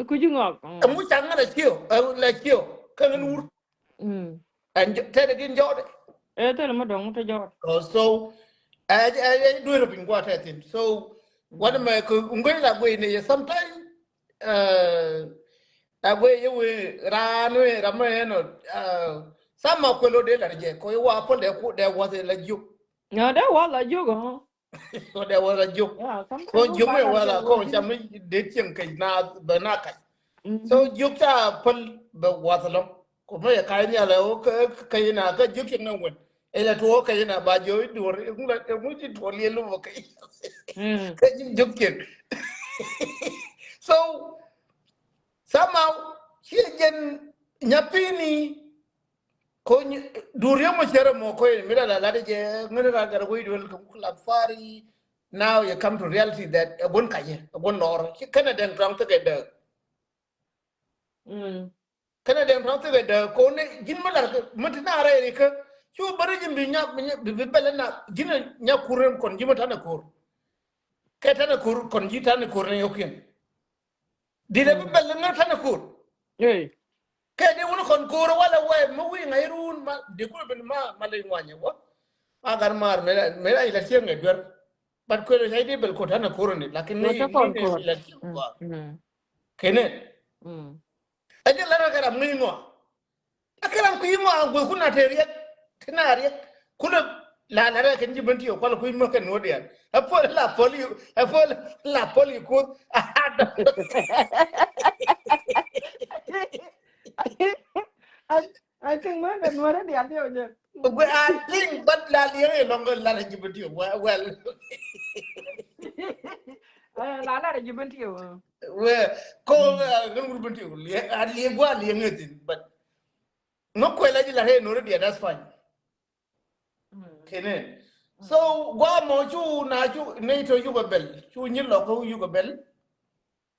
Kui̱ ji̱ ŋua. Ɛmu ca ŋän ɛ ciö ɛ lɛ ciö kä ŋän wur. Ɛn tɛt ɛ gin jɔɔt. Ɛ tɛt ɛ mi dɔ̱ŋ te jɔɔt. So ɛ ɛ duer piny guɔ tɛt thin. So guɔ ni mɛ kɛ ŋuec la guec ni yɛ sometime. Ɛ guec yɛ wee raan wee ram mɛ ɛn ɔ. Sama kuɛ lo dee lat jɛ kɔ yɛ wa pɔl dee ku dee wath la jiök. Ɛ dee wath la jiök ɔ. Ko dee wä la jiök. Ko jiök mi wä la ko cam mi dee cieŋ kec na bɛ na kac. So jiök ca päl bɛ wath lɔ. Ko mi yɛ kac ni alɛ wä kec na kä jiök cieŋ na wän. Ɛ la tuɔ kec na ba jiök i̱ duɔr i̱ ŋu la i̱ ŋu ci tuɔ liel wä kec. Kec jiök cieŋ. So somehow ci jɛn nya pini. Ko du riek mɔ cɛ rɛ mɔ ko in mi la la la de jɛ ŋäni ra gar wei duel kä muk la fari. Now you come to reality that a gun kayɛ a gun nɔr ci kɛnɛ dɛn tɔŋ thikɛ dɛ. Kɛnɛ dɛn tɔŋ thikɛ dɛ ko ne ji̱n mi lar mi ti na rɛ ri kä cu bä ri ji̱n bi nya bi bɛlɛ na ji̱n nya kur rem kɔn ji̱n mi tanɛ kur. Kɛ tanɛ kur kɔn ji̱ tanɛ kur ne yokiɛn. Dit ɛ bi bɛl ŋä tanɛ kur. Kɛ di wun kɔn kur walɛ wɛ mi wi̱i̱ ŋa̱c run. ma de kul ben ma ma le ŋuanyɛ wä. Ma gar mar me me la ila sieng e duer. But kul sai de bel ko tan ko ni lakin ni ni la sieng ko. Kene. Aje la ra garam ni ŋuanyɛ. Akɛ ram kui̱ mɔ a guth kun a te riɛk ti na riɛk kun a la la rɛ kɛn ji̱ ben ti ɔ kual kui̱ mɔ kɛn wä diɛn. A puɔl la puɔl yi a puɔl la puɔl yi kuth. I think mɛ kɛ nuɔrɛ diɛn ti ɔ jɛ. Gwe a liŋ bat la liɛŋ ilɔŋ la rɛ ji̱ ben ti ɔ wɛ wɛl. La la rɛ ji̱ ben ti ɔ wɛ ko ŋun wur ben ti ɔ liɛŋ a liɛŋ gua liɛŋ ithin but. Ŋä kuɛl a ji̱ la rɛ nuɔrɛ diɛn that's fine. Kene. So gua mɔ cu na cu ne to yuk a bel cu nyi lɔk cu yuk a bel.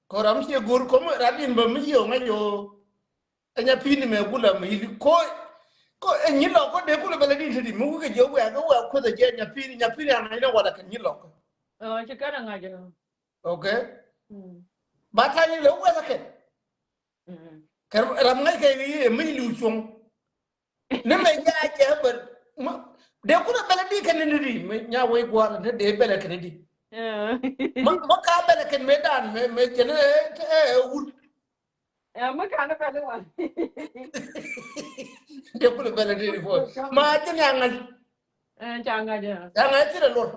Ko ram cie gur ko mɛ rat in bɛ mi yio ŋa yo. Ɛ nya pini mɛ gula mi yili ko ko ɛ nyi lɔk ko de gula bel a din ti di mi wike je wɛ ko wɛ ko de je nya pini nya pini ana ina wala kɛ nyi lɔk. Ɔ ci kɛn a ŋa je. Okay. Ba ta ni le wɛ la kɛn. Kɛ ram ŋa kɛ ni mi liu cuŋ. Ni mɛ ja jɛ bɛ dee kunɛ bɛlɛ di kɛn ni di mɛ nya wei guar ni dee bɛlɛ kɛn di. Mɛ mɛ ka bɛlɛ kɛn mɛ dan mɛ mɛ jɛ ni ɛ wut. Mɛ ka ni bɛlɛ wan. Dee kunɛ bɛlɛ di di fo ma jɛ ni a ŋa̱c. Ca ŋa̱c ca ŋa̱c ti dɛ lor.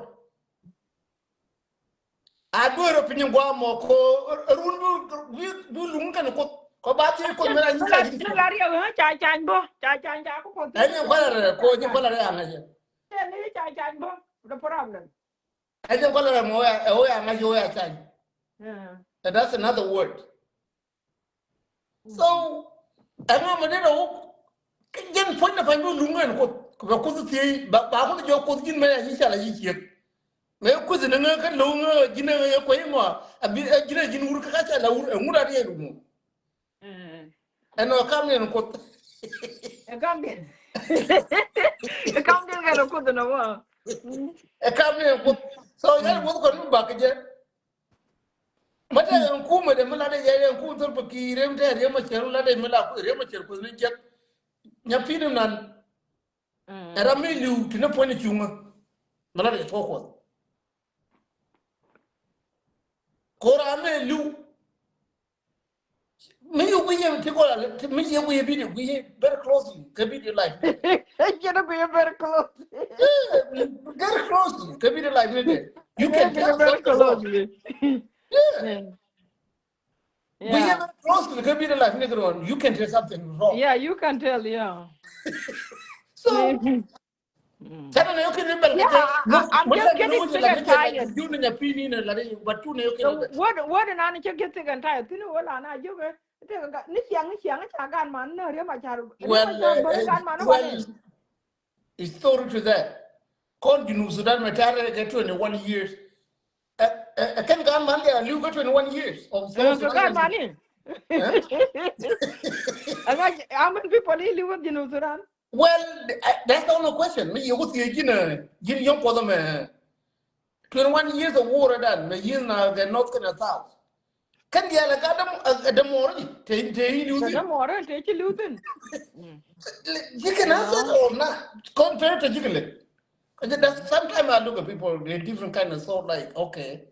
A duer piny gua mɔ ko run bi luŋ kɛn kuth ko ba ti kuth mɛ la nyi la nyi la riɛw ha ca cany bɔ ca cany ca ko kuth. Ɛn ni kuala rɛ ko nyi kuala rɛ aŋa jɛ. Ɛn ni ca cany bɔ the problem. Ɛn ni kuala rɛ mɔ ya ɛ o ya ŋa jɛ o ya cany. And that's another word. So ɛŋa mɛ dee dɔwuk. Kɛ jɛn puɔ̱ny na pa̱ny bi luŋ ɛn kuoth kɛ bɛ kuoth thiec ba kuoth jɔk kuoth ji̱n mɛ a yi̱ cal a yi̱ ciek. Mɛ kuoth ni ŋä kä lo̱w ŋä ji̱n ɛ ŋä yɛ kuɔy ŋɔa a bi ɛ ji̱n ɛ ji̱n wur kä ka cal a wur ɛ ŋur a riɛk ru ŋu. Ɛn ɔ kam ni ɛn kuoth. Ɛ kam ni ɛn kuoth ɛn ɔ wä. Ɛ kam ni ɛn kuoth. So yɛn kuoth kɔn mi bak kɛ jɛ. Mɛ tɛ ɛn kumɛ dɛ mi la dɛ yɛ ɛn kumɛ thol pɛ ki rem tɛ rem a cɛr la dɛ mi la rem a cɛr kuth ni jɛk. Nya pin nan. Ɛ ram mi liu ti ni puɔ̱ny cuŋä. Mi la dɛ tɔ kuɔth. Ko ram mi liu. Mi yu gui yɛ ti ko la mi yɛ gui yɛ video gui yɛ very closely kɛ video life. Jɛ ni gui yɛ very closely. Very closely kɛ video life ni dɛ. You can tell very closely. Yeah. We have close to the computer life, nigga, on. You can tell something wrong. Yeah, you can tell, yeah. So, tell me, okay, yeah, I, I'm just getting sick and tired. You know, but you know, okay. What, what, and I'm just getting sick and tired. You know, well, I'm not joking. Ni chiang, ni chiang, ni chiang, gan man, no, Riek Machar, well, gan man, well, it's story to that. Kɔn Junub Sudan mɛ tɛr kɛ twenty one years. Ɛ kɛn gan man dia liu kɛ twenty one years of South Sudan. Gan man ni. How many people live in Junub Sudan? Well, that's the only question. Mi yɛ ku thiec ji̱n ji̱n yɔ̱ŋ kuɔth mɛ. Twenty one years of war dan mɛ yi̱n na kɛ north kɛnɛ south. Kɛn diaal ɛ ka däm ɛ däm mɔɔr ni te te i̱ liu thin. Däm mɔɔr te ci liu thin. Ji̱ kɛn a sɔt or na kɔn te te ji̱ kɛn lɛ. Sometimes I look at people, they different kind of thought, like, okay,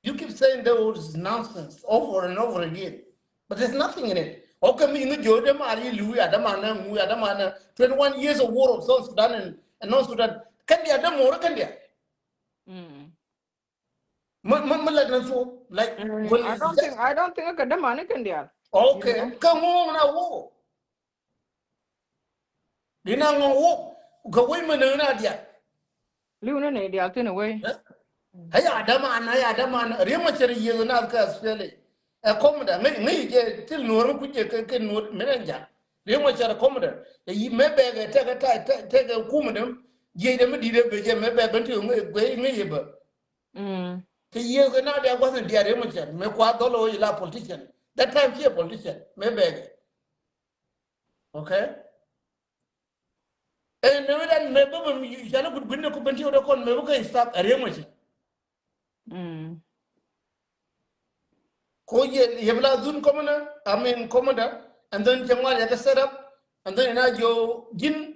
you keep saying those nonsense over and over again, but there's nothing in it. Okay, mi ni jɔ däm a ri liu ya däm a na ŋu ya däm a na twenty one years of war of South Sudan and, and North Sudan. Kɛn diaal däm mɔɔr kɛn diaal. Mɛ mɛ mɛ lɛ na thuɔ̱k like. I don't think I don't think kɛ dämani kɛn diaal. Okay, kɛ ŋuɔ̱ɔ̱ŋ na wok. Di na ŋuɔ̱ɔ̱ŋ wok kɛ wec mɛ nööŋ na diaal. Liw ni ni diaal thin wec. Ɛ ya däman ɛ ya däman Riek Machar yieth na kɛ Australia. Ɛ kɔmda ŋäc ŋäc jɛ thil nuɔ̱ɔ̱r mi kuc jɛ kɛ kɛ nuɔ̱ɔ̱r mi rɛn ja̱k. Riek Machar kɔmda ɛ yi mɛ bɛɛkɛ tɛkɛ tɛkɛ kumɛ däm. Jiɛc däm mi di̱t ɛ bɛ jɛ mɛ bɛɛkɛ ben ti ŋäc ŋäc ɛ bä. Kɛ yiëë kɛ na dia gua̱th in diaal Riek Machar mɛ kua dhɔl ɣöö ila politician. That time ci a politician mɛ bɛɛkɛ. Okay. Ɛn mɛ wä dan mɛ bä bä mi cani kut gui̱n ni ku ben ti wä dee kɔn mɛ bä kɛ stop a Riek Machar. Ko yɛ yɛ bi la dhun commander, I mean commander, and then cɛ ŋuan yɛ kɛ set up, and then ina jiɔ ji̱n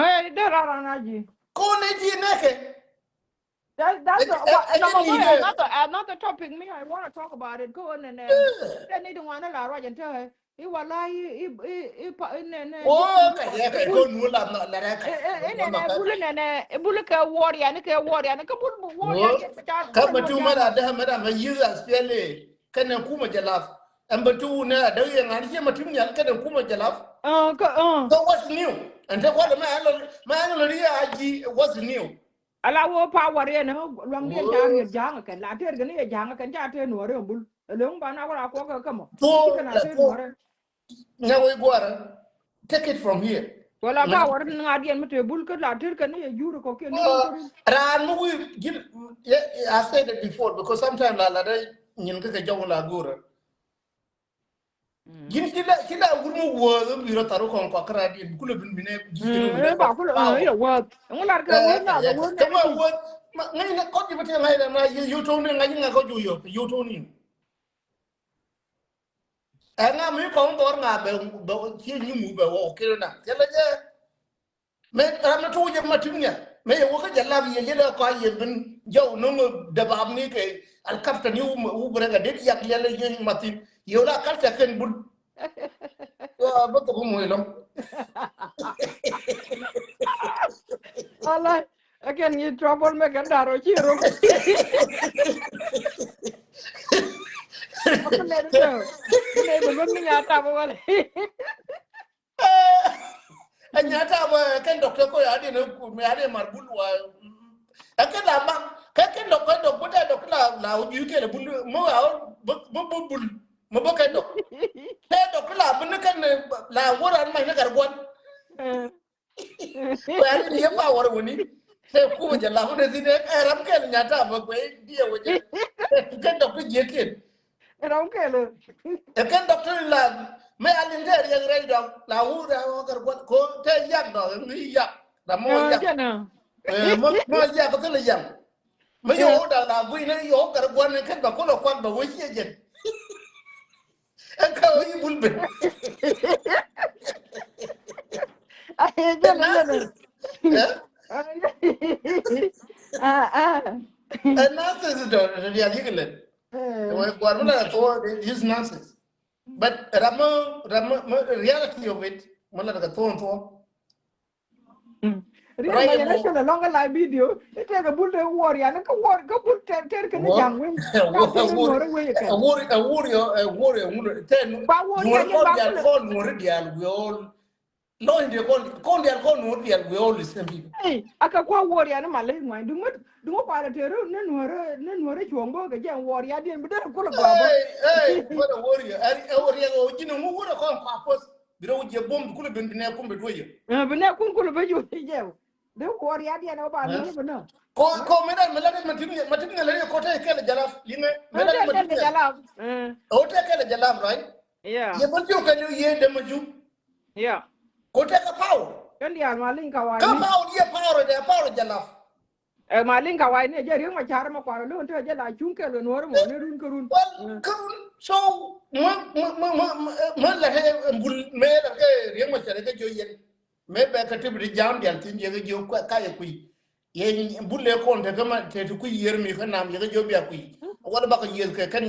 Ɛ, dee ran ran a ji̱. Ko ne ji̱ nɛkɛ. That, that's a, what, number one, another, another topic me I want to talk about it. Ko ne ne. Kɛ ni di ŋuan la ruac ɛn te. I wala i, i, i, i pa, i ne ne. Wo, ka yɛ ka ko nu la na, la rɛ ka. I ne ne bul ne ne, bul kɛ warrior ni kɛ warrior ni kɛ bul warrior. Ka ma tu ma da da ma da ma yi as pele. Kɛnɛ kumɛ jɛ lap. Ɛn bɛ ti wunɛ a däk yɛ ŋa̱n ciɛ ma tim nhial kɛnɛ kumɛ jɛ lap. Kä what's new? Ɛn te kualɛ mɛ ɛn lɔ ri a ji̱ what's new? Ala wä power yɛn ɛ luaŋdiɛn ca riet ja̱a̱ŋ kɛn la tëër kɛn yɛ ja̱a̱ŋ kɛn ca tëër nuɔɔri ɛ bul. Ɛ lo̱ŋ ba na wä ra kuɔk kɛ kä mɔ. Thuɔ̱k kɛn a tëër nuɔɔri. Nyɛ wä i̱ guɔrä. Take it from here. Wala power ni ŋa̱diɛn mi te bul kä la tëër kɛn yɛ jur kɔ kiɛ ni. Raan mi wi̱i̱ ji̱n, I said it before because sometimes la la dee nyin kä kɛ jɔk la go̱rä. Ji̱n ci la, ci la wur mi wuɔ̱ɔ̱th mi rɔ thar wä kɔn kɔak kä raan diɛn bi kulɛ bin minɛ ji̱ kɛn wä minɛ ba kulɛ ba wä. Yɛ wuɔ̱ɔ̱th. Ŋu lar kɛ wuɔ̱ɔ̱th na kɛ wuɔ̱ɔ̱th na kɛ wuɔ̱ɔ̱th. Ŋäc ni kɔt ji̱ bi te ŋa̱c la na yio̱w to̱o̱ni ŋa̱c ŋa̱c kɔ juɔ̱ɔ̱c yio̱w to̱o̱ni. Ɛŋa mi kɔŋ dhɔr ŋa bɛ, bɛ ci nyimu bɛ wä kɛ na. Thilɛ jɛ. Mɛ ram mi tuuc jɛ ma tim nya mɛ yɛ wä kä jɛ lap yɛ yɛ lɛ kɔc yɛ bin jɔw no̱ŋ dɛbap ni kɛ alkapta ni wu bi rɛk a det yak liɛl yɛ ma thin yɛ wä la kalta kɛn bul. Bä thok moc lɔŋ. Ala, ɛ kɛn ŋi̱i̱c trouble mɛ kɛn da̱r ɔ ci rok. Aku lɛt dɛ. Lɛt bä luɔt ni nya tap wala. Ɛ nya tap ɛ kɛn dɔktɔr kɔ ya diɛn ɛ ku mɛ ya diɛn mar bul wa. Ɛ kɛn la ma kɛ kɛn dɔk kɛ dɔk bul tɛ dɔk la la wä jui̱ kɛn bul mɛ wa mɛ bul bul mɛ bä kɛn dɔk. Tɛ dɔk la bul ni kɛn la wä ran ma ni kar guan. Kuɛ ni yɛ pa wä wä ni. Tɛ ku bä jɛ la wä ni thin ɛ ram kɛn nya tap ɛ kuɛ diɛ wä jɛ. Kɛn dɔk ti jiɛ kɛn. Ram kɛl. Ɛ kɛn dɔktɔr la mɛ a liŋ tɛ riɛk rɛy dɔk la wur a wä kɛr kuɔth ko tɛ yak dɔk mi yak. La mɔ yak. Mɔ yak thilɛ yak. Mɛ yɛ wä dak la guiy ni yɛ wä kɛr kuɔth ni kɛn ba kulɛ kuɔth ba wä ciɛ jɛn. Ɛ kä wä yi bul ben. Ay jɛn jɛn. Ɛ nurses dɔ dɔ dial yik lɛ. Wä guar mi la thɔ use nurses. But ram mi ram mi reality of it mi la ka thɔ thɔ. Riɛk ma yɛn a cɔl ɛ lɔŋ kä la video i̱ tɛk ɛ bul tɛ wuɔr yan kä wuɔr kä bul tɛr tɛr kɛ ni ja̱ŋ wei. Ɛ wuɔr ɛ wuɔr ɛ wuɔr ɛ wuɔr ɛ ŋun tɛ nuɔr kɔn dial kɔn nuɔr dial wiɔl. Lɔny diɛ kɔn kɔn dial kɔn nuɔr dial wiɔl is same people. Ey aka kua wuɔr yan ma ley ŋuany duŋ mät duŋ kua la tɛr ni nuɔr ni nuɔr cuɔ̱ŋ bä kɛ jɛ wuɔr yan diɛn bi dee kul gɔaa bä. Ey ey bä la wuɔr yan ɛ wuɔr yan ɛ wä ji̱n ɛ ŋu wuɔr ɛ kɔn kua poth. Bi rɛw jiɛ buɔ̱m bi kulɛ ben bi nɛ kum bi duɔ̱c yɛ. Bi nɛ kum kulɛ ben juɔ̱c yɛ. Dee kuɔɔr ya diɛn ɛ ba luɔ̱ŋ bi nɔ. Ko ko mi dɛn mi la dee ma tin ma tin ŋɛ lɛ ko te kɛl jalap liŋɛ mi la dee ma tin ŋɛ. Jalap. O te kɛl jalap right. Yeah. Yɛ bä jiök kɛn yɛ dee ma ju. Yeah. Ko te ka power. Kɛn diaal ma liŋ ka wa̱i̱ ni. Kä power, yɛ power, dɛ power jɛ lap. Ɛ ma liŋ ka wa̱i̱ ni jɛ Riek Machar mɛ kuar lo̱o̱n te jɛ la cuŋ kɛl kɛ nuɔ̱ɔ̱r mɔ ni run kä run. Well, kä run. So mɛ mɛ mɛ mɛ mɛ la kɛ bul mɛ la kɛ Riek Machar kɛ jiö yɛn. Mëë bɛ kä tip di jam dial thin yɛ kɛ jiök kuɛ ka yɛ kui̱. Yɛ bul lɛ kɔn te kä ma te ti kui̱ yɛr mi kä nam yɛ kɛ jiök bia kui̱. Wal bakɛ yiëth kɛ kɛn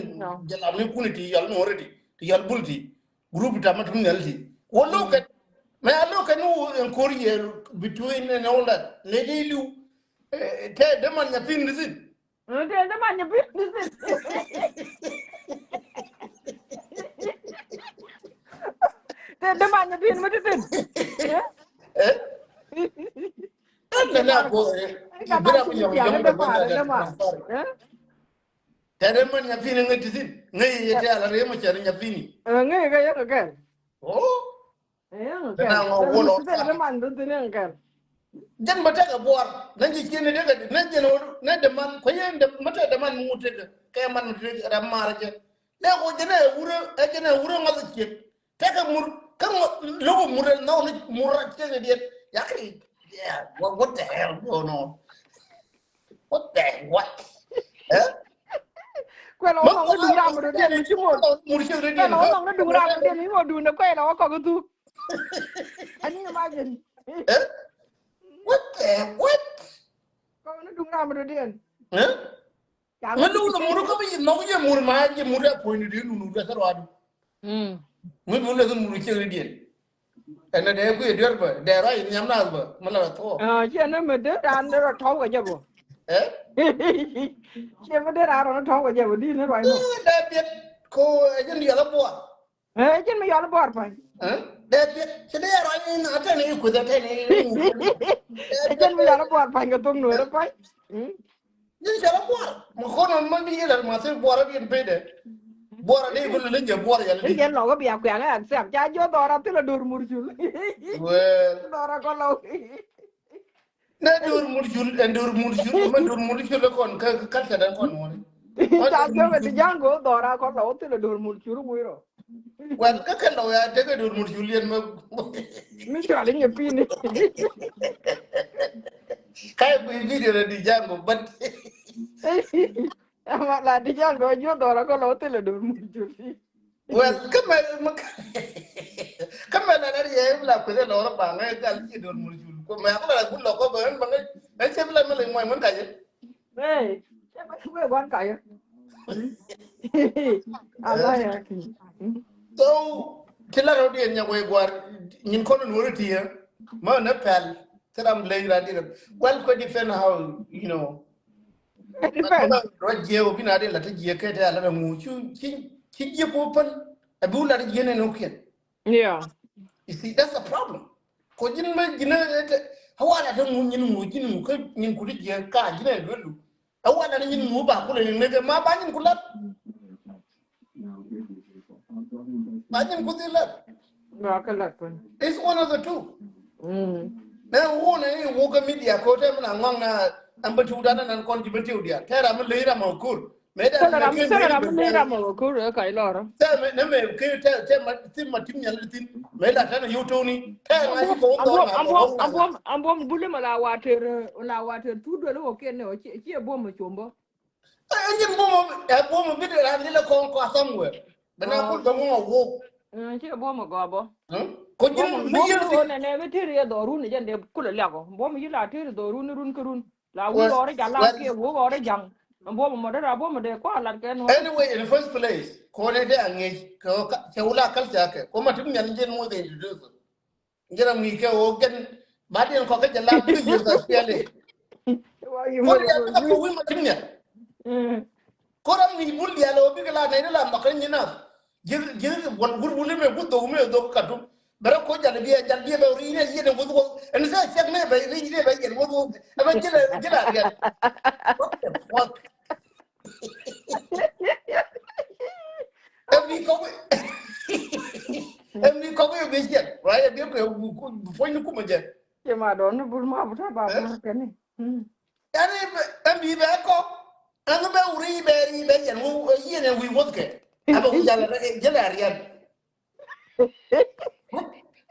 jɛ lam ni kuni ti yal ni already. Ti yal bul ti. Group ta ma tun yal ti. Wal lo kɛ. Mɛ a lo kɛ ni wo encourage yɛ between and all that. Lɛ di liu. Te däman nya pin di thin. Te däman nya pin di thin. Te däman nya pin mi di thin. Eh? Ɛn nɛ na bo, eh, bira mi nyɔk nyɔk däman, däman. Te däman nya pin ŋä ti thin. Ŋä yɛ te ala rɛ mɔ cɛ nya pin. Ŋä yɛ kɛ yɛ kɛ kɛn. Oh. Ɛ, ŋa kɛn. Kɛn a ŋɔ wä lɔ. Kɛn däman dun thin ɛ ŋa kɛn. Jɛn bä tekɛ buar nɛ ji̱ cieni tekɛ nɛ jɛn wä nɛ däman kuɛ yɛn däman tekɛ kɛ man tekɛ rɛ mar jɛ. Nɛ ko jɛn ɛ wurɛ ɛ jɛn ɛ wurɛ ŋa̱th ciet. Tekɛ mur kä ŋɔ lo̱k mur ɛ nhɔk ni mur ɛ ciet kɛ diet. Yakɛ, yeah, what, what the hell going on? What the what? Eh? Kuɛ lɔ wä kɔk ni duŋ ram mi dɔ̱diɛn mi ci ŋot. Mur ciek ri diɛn. Kuɛ lɔ wä kɔk ni duŋ ram mi dɔ̱diɛn mi ŋot duŋ ni kuɛ lɔ wä kɔk ni thuk. Can you imagine? Eh? What the what? Kɔk ni duŋ ram mi dɔ̱diɛn. Eh? Ŋä luk ni mur kä bi yi nhɔk yɛ mur ma yɛ mur yɛ puɔ̱ny ni di nunu kɛ thil ruadu. Ŋä bi wun lɛ thil mur ciek ri diɛn. Ɛn nɛ dee kui̱ duer bä dee ruac nhiam naath bä mi la rɔ thuɔɔk. Ciɛ ni mi dee raan dee rɔ tɔ̱w kɛ jɛ bä. Eh? Ciɛ mi dee raan rɔ tɔ̱w kɛ jɛ bä di ni ruac ni. Dee biɛt ko ɛ jɛn diɛl a buɔr. Ɛ jɛn mi yɔl buɔr pa̱ny. Dee biɛt ci dee ruac ni a tɛn i̱ kuth a tɛn i̱. Ɛ jɛn mi yɔl buɔr pa̱ny kɛ thok nuɔr pa̱ny. Ji̱n cɛ rɔ buɔr. Ma ko̱n ma mi yilɛ ma thil buɔr a diɛn pede. Buɔr a di kul ni jɛ buɔr yɛl di. Ni jɛ lɔk a bia kuɛŋ a accept ca jiɔ dhɔra thil a dor mur cul. Wee. Dhɔra kɔ lɔk. Nɛ dor mur cul ɛn dor mur cul ma dor mur cul kɔn kä culture dan kɔn wani. Ca jiɔ kɛ ti jaŋ kɛ dhɔra kɔ lɔk thil a dor mur cul wiro. Wal kä kɛ lɔk ya tekɛ dor mur cul yɛn ma. Mi cɔal inyɛ pini. Kay kui̱ video la di jaŋ kɔ but. Ama la di jaŋ kɔ jiɔ dhɔra kɔ lɔk thil a dor mur cul. Well, kä mɛ kä mɛ la na yɛ la kui̱ lɔk rɔ ba ŋɛ gal ci dor mur cul kɔ mɛ akula la kul lɔk kɔ bɛ ŋɛ ŋɛ cɛ bi la mɛ la ŋuay mɛ ka jɛ. Hey, cɛ bä wee guan kayä. Allah ya ki. So ti la rɔ diɛn nyɛ wee guar nyin kɔn nuɔri ti yɛ ma na pɛl ti ram ley ra di rɛ. Well, kɔ depend how, you know. It depend. Rɔ jiɛ wä bi na di la ti jiɛ kɛ ti ala na ŋu ci ci ci jiɛ ko pɛl. A bi wula di jiɛ ne no kiɛn. Yeah. You see, that's the problem. Ko ji̱n mɛ ji̱n ɛ tɛ a wala tɛ ŋun nyin ŋu ji̱n ŋu kä nyin kudi jiɛ ka ji̱n ɛ luelu. A wala ni nyin ŋu ba kule ni neke ma ba nyin kulat. Ba nyin kudi lat. Ba ka lat pun. It's one of the two. Mm. Nɛ wu nɛ ni wu ka media ko tɛ mina ŋɔŋ na an ba tiw dana nan kɔn ji̱ ba tiw dia. Tɛ ra mi ley ra ma kur. Mëë da tëë ram tëë ram mi ram ma kur ɛ kac lɔrɔ. Tëë mëë nɛ mëë kë tëë tëë ma thin ma tim nyal thin. Mëë da tëë na yutoni tëë ŋa yi ko ko ma ambuɔm ambuɔm buli ma la water la water tu duel ko ken ne ci ci buɔm chombo. Ɛ nyin buɔm ɛ buɔm bi de ran dile ko ko somewhere. Bena kul ko mo wo. Ci buɔm gobo. Ko jin mi yel ko ne ne bi tiri ye dorun je de kul lego buɔm yi la tiri dorun run ko run. La wuk ɣɔr i̱ ja̱l la kiɛ wuk ɣɔr i̱ ja̱ŋ. Ɛn buɔ̱m mɔ dee ra buɔ̱m dee kua̱r lat kɛ nuɔ̱ɔ̱r. Anyway, in the first place kɔn ɛ dee a ŋi̱i̱c kɛ ɣöö cɛ wula culture kɛ kɔ ma ti miɛl ji̱n muɔth introduce. Ji̱n a ŋi̱i̱c kɛ ɣöö kɛn ba diɛn kɔk kä jɛ la bi yuth a piɛl i̱. Kɔn ɛ dee a bi kɛ wi̱i̱ ma ti miɛl. Kɔn a ŋi̱i̱c bul diaal ɣöö bikɛ la nɛy ni la nhɔk kɛ nyin nath. Ji̱ ji̱ wal wur wuli mɛ guth dhok mɛ dhok Katum. Bɛ rɔ koc jal biɛ jal biɛ bɛ ri ni jiɛ ni wuth wuth. Ɛn sɛ cɛk ni bɛ ri ni bɛ jɛn wuth wuth. Ɛ bɛ jilɛ jilɛ riɛt. What the fuck? Ɛ bi kɔk. Ɛ bi kɔk ɛ bi jɛn. Right? Ɛ bi kɔk ɛ bi kɔk ni kumɛ jɛn. Cɛ ma dɔn ni bul ma bu ta ba bul kɛ ni. Yani ɛ bi bɛ kɔk. Ɛn bɛ wuri bɛ ri bɛ jɛn wuth yɛn ɛ wi wuth kɛ. Ɛ bɛ ku jal jilɛ riɛt.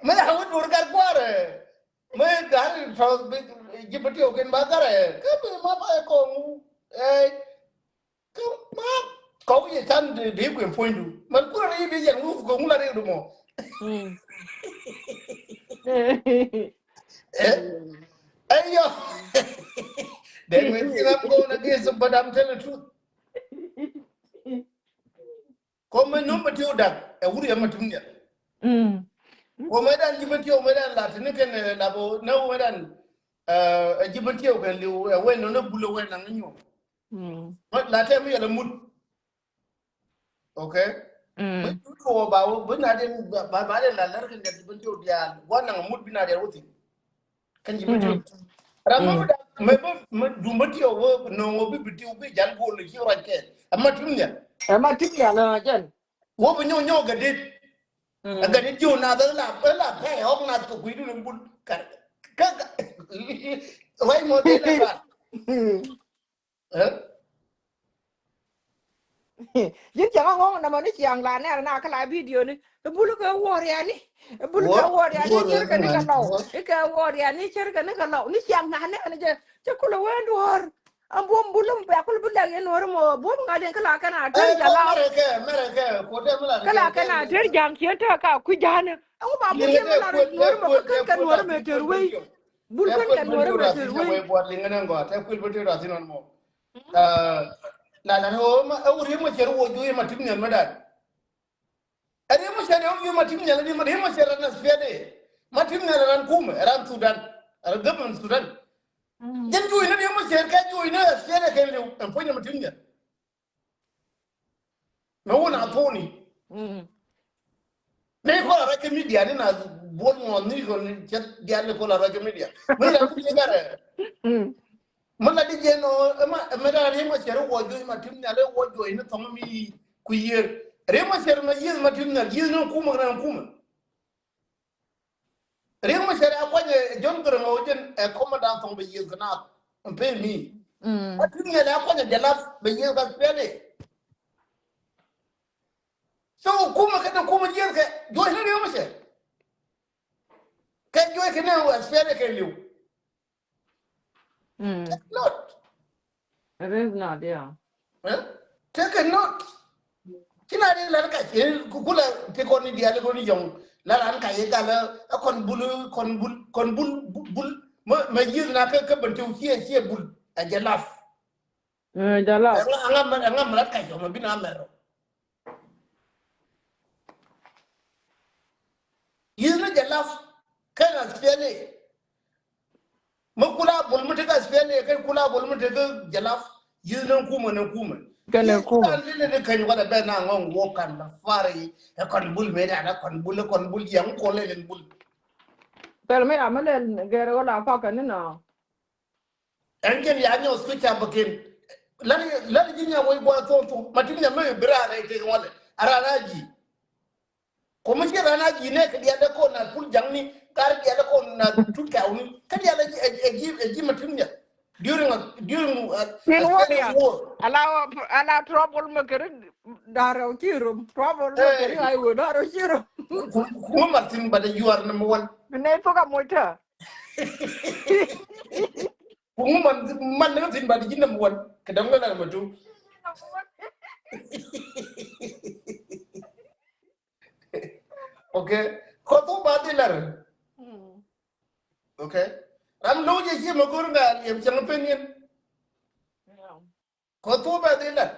Mɛ ya wä dur gat kuarɛ. Mɛ gal tɔ ji̱ bä tiɛw kɛn ba garɛ kä bi ma ba kɔŋ. Ɛ kä ma kɔk yɛ can di kuɛ puɔ̱nydu. Mɛ kurɛ ri bi yɛn ŋu kɔŋ ŋu la ri du mɔ. Ɛ ɛ yɔ. Then we think I'm going against him, but I'm telling the truth. Kɔ mɛ num bä tiw dak ɛ wuri ɛmɛ tum niɛ. Kɔ mɛ dan ji̱ bä tiw mɛ dan la tini kɛn ɛ la bä nɛ wɛ dan ɛ ji̱ bä tiw kɛn liw ɛ wɛ nɔ nɛ bulɛ wɛ naŋ nyuɔ. Mɛ la tɛ mi yɛlɛ mut. Okay. Mɛ tu tuɔ ba wä bi na den ba ba den la lɛr kɛn ji̱ bä tiw diaal wä naŋ mut bi na den wä thin. Kɛn ji̱ bä tiw. Ram mɛ bi dan mɛ bä mɛ dum bä tiw wä nɔ wä bi bi tiw bi jal go̱o̱l ci ruac kɛ ɛmɛ tum niɛ. Ɛmɛ tum niɛ lɛ jɛn. Wä bi nyɔk nyɔk gɛ dit. Ɛ gɛ dit jiw nath ɛ la ɛ la pɛ ɛ ɣɔk nath kɛ kui̱du ni bul kɛ kɛ ruac mɔ dee la ba. Ɛ? Ji̱n cɛ ŋɔŋ ŋɔŋ nɛmɛ ni ciaŋ la nɛr na kä la bidioni. Ɛ bul kɛ wuɔr yani. Ɛ bul kɛ wuɔr yani cär kɛ ni kɛ lɔw. Ɛ kɛ wuɔr yani cär kɛ ni kɛ lɔw ni ciaŋ na nɛr ni jɛ cɛ kulɛ wen duɔr. An buɔm bul mi bɛ kul bi lɛk yɛ nuɔr mɔ buɔm ŋa̱diɛn kä la kɛn a tɛr jɛ la. Kä la kɛn a tɛr ja̱ŋ ciɛ tɛ ka kui̱ ja̱ni. Ɛŋu ba bul yɛ mi la rɛy nuɔr mɔ kä kɛn kɛ nuɔr mɛ tɛr wei. Bul kɛn kɛ nuɔr mɛ tɛr wei. Buɔt liŋ ɛn ɛn gɔaa tɛ kuil bä tëë rath inɔn mɔ. La la ni ɣöö ma ɛ wä riek ma cɛ ri wä juɔc ma tim niɛn ma dan. Ɛ riek ma cɛ ri wä juɔc ma tim niɛn ni ma riek ma cɛ ran Australia. Ma tim niɛn ran kumɛ ran Sudan. Ran government Sudan. Jɛn juɔc ni riek ma cɛ ri kɛ juɔc ni Australia kɛ liw ɛn puɔ̱ny ni ma tim niɛn. Mɛ wun a thoni. Ni kɔn a rɔc kɛ midia ni na buɔl ŋuɔth ni kɔn cɛ dial ni kɔn a rɔc kɛ midia. Mi la di jɛ garɛ. Mi la di jɛ nɔ ɛma ɛmɛ da riek ma cɛ ri wɔ juɔc ma tim nial ri wɔ juɔc ni thɔŋ mi ku yier. Riek ma cɛ ri ma yieth ma tim nial yieth ni kumɛ ni kumɛ. Riek ma cɛ ri a kuany ɛ John Garang ɔ jɛn ɛ kɔmɛ dan thɔŋ bɛ yieth kɛ naath. Ɛn pay mi. Ma tim nial a kuany ɛ jɛ lath bɛ yieth kɛ piali. So kumɛ kɛ ni kumɛ yieth kɛ juɔc ni riek ma cɛ. Kɛ juɔc kɛ ni wɛ piali kɛ liw. Take note. It is not, yeah. Take a note. Ci na di lar ka ci kula ti kɔn ni diali kɔn ni yɔŋ. La ran ka ye gala a kɔn bul kɔn bul kɔn bul bul. Ma ma yiz na ka ka ban ti ci ci bul a jalaf. Jalaf. Anga anga anga marat ka yɔŋ ma bina mero. Yiz na jalaf. Kan a spele. Ma kula bol ma teka spele kan kula bol ma teka jalaf. Yiz na kuma na kuma. Kan na kuma. Yiz na lele de kan wala bɛ na ngong wo kan la fari. E kan bul me da na kan bul kan bul yang ko lele bul. Pel me amale gere wala fa kan na. Ɛn kɛn ya nyɔk switch up kɛn. Lani lani ji̱ nya wei bua thon thon ma tim nya mɛ bira rɛ te wale ara na ji. Kɔmi ci rana ji̱ nɛ kɛ diaal dɛ kɔn na pul jaŋni kar diaal dɛ kɔn na tut kawni kä diaal ɛ ji̱ ɛ ji̱ ɛ ji̱ ma tim nya. During a during a Min wä diaal. War. Ala ala trouble makeri. Darɛ wä ci rum trouble makeri. Ai wä darɛ wä ci rum. Kuma Martin, but you are number one. Nɛ thok a moc tɛ. Kuma man man nɛ tin, but you number one. Kɛ dɔŋ lɛ la number two. Okay. Kɔ thok ba di lar. Okay. Ram lo je je ma gor nga yem chang pen yen. Kɔ thok ba di lar.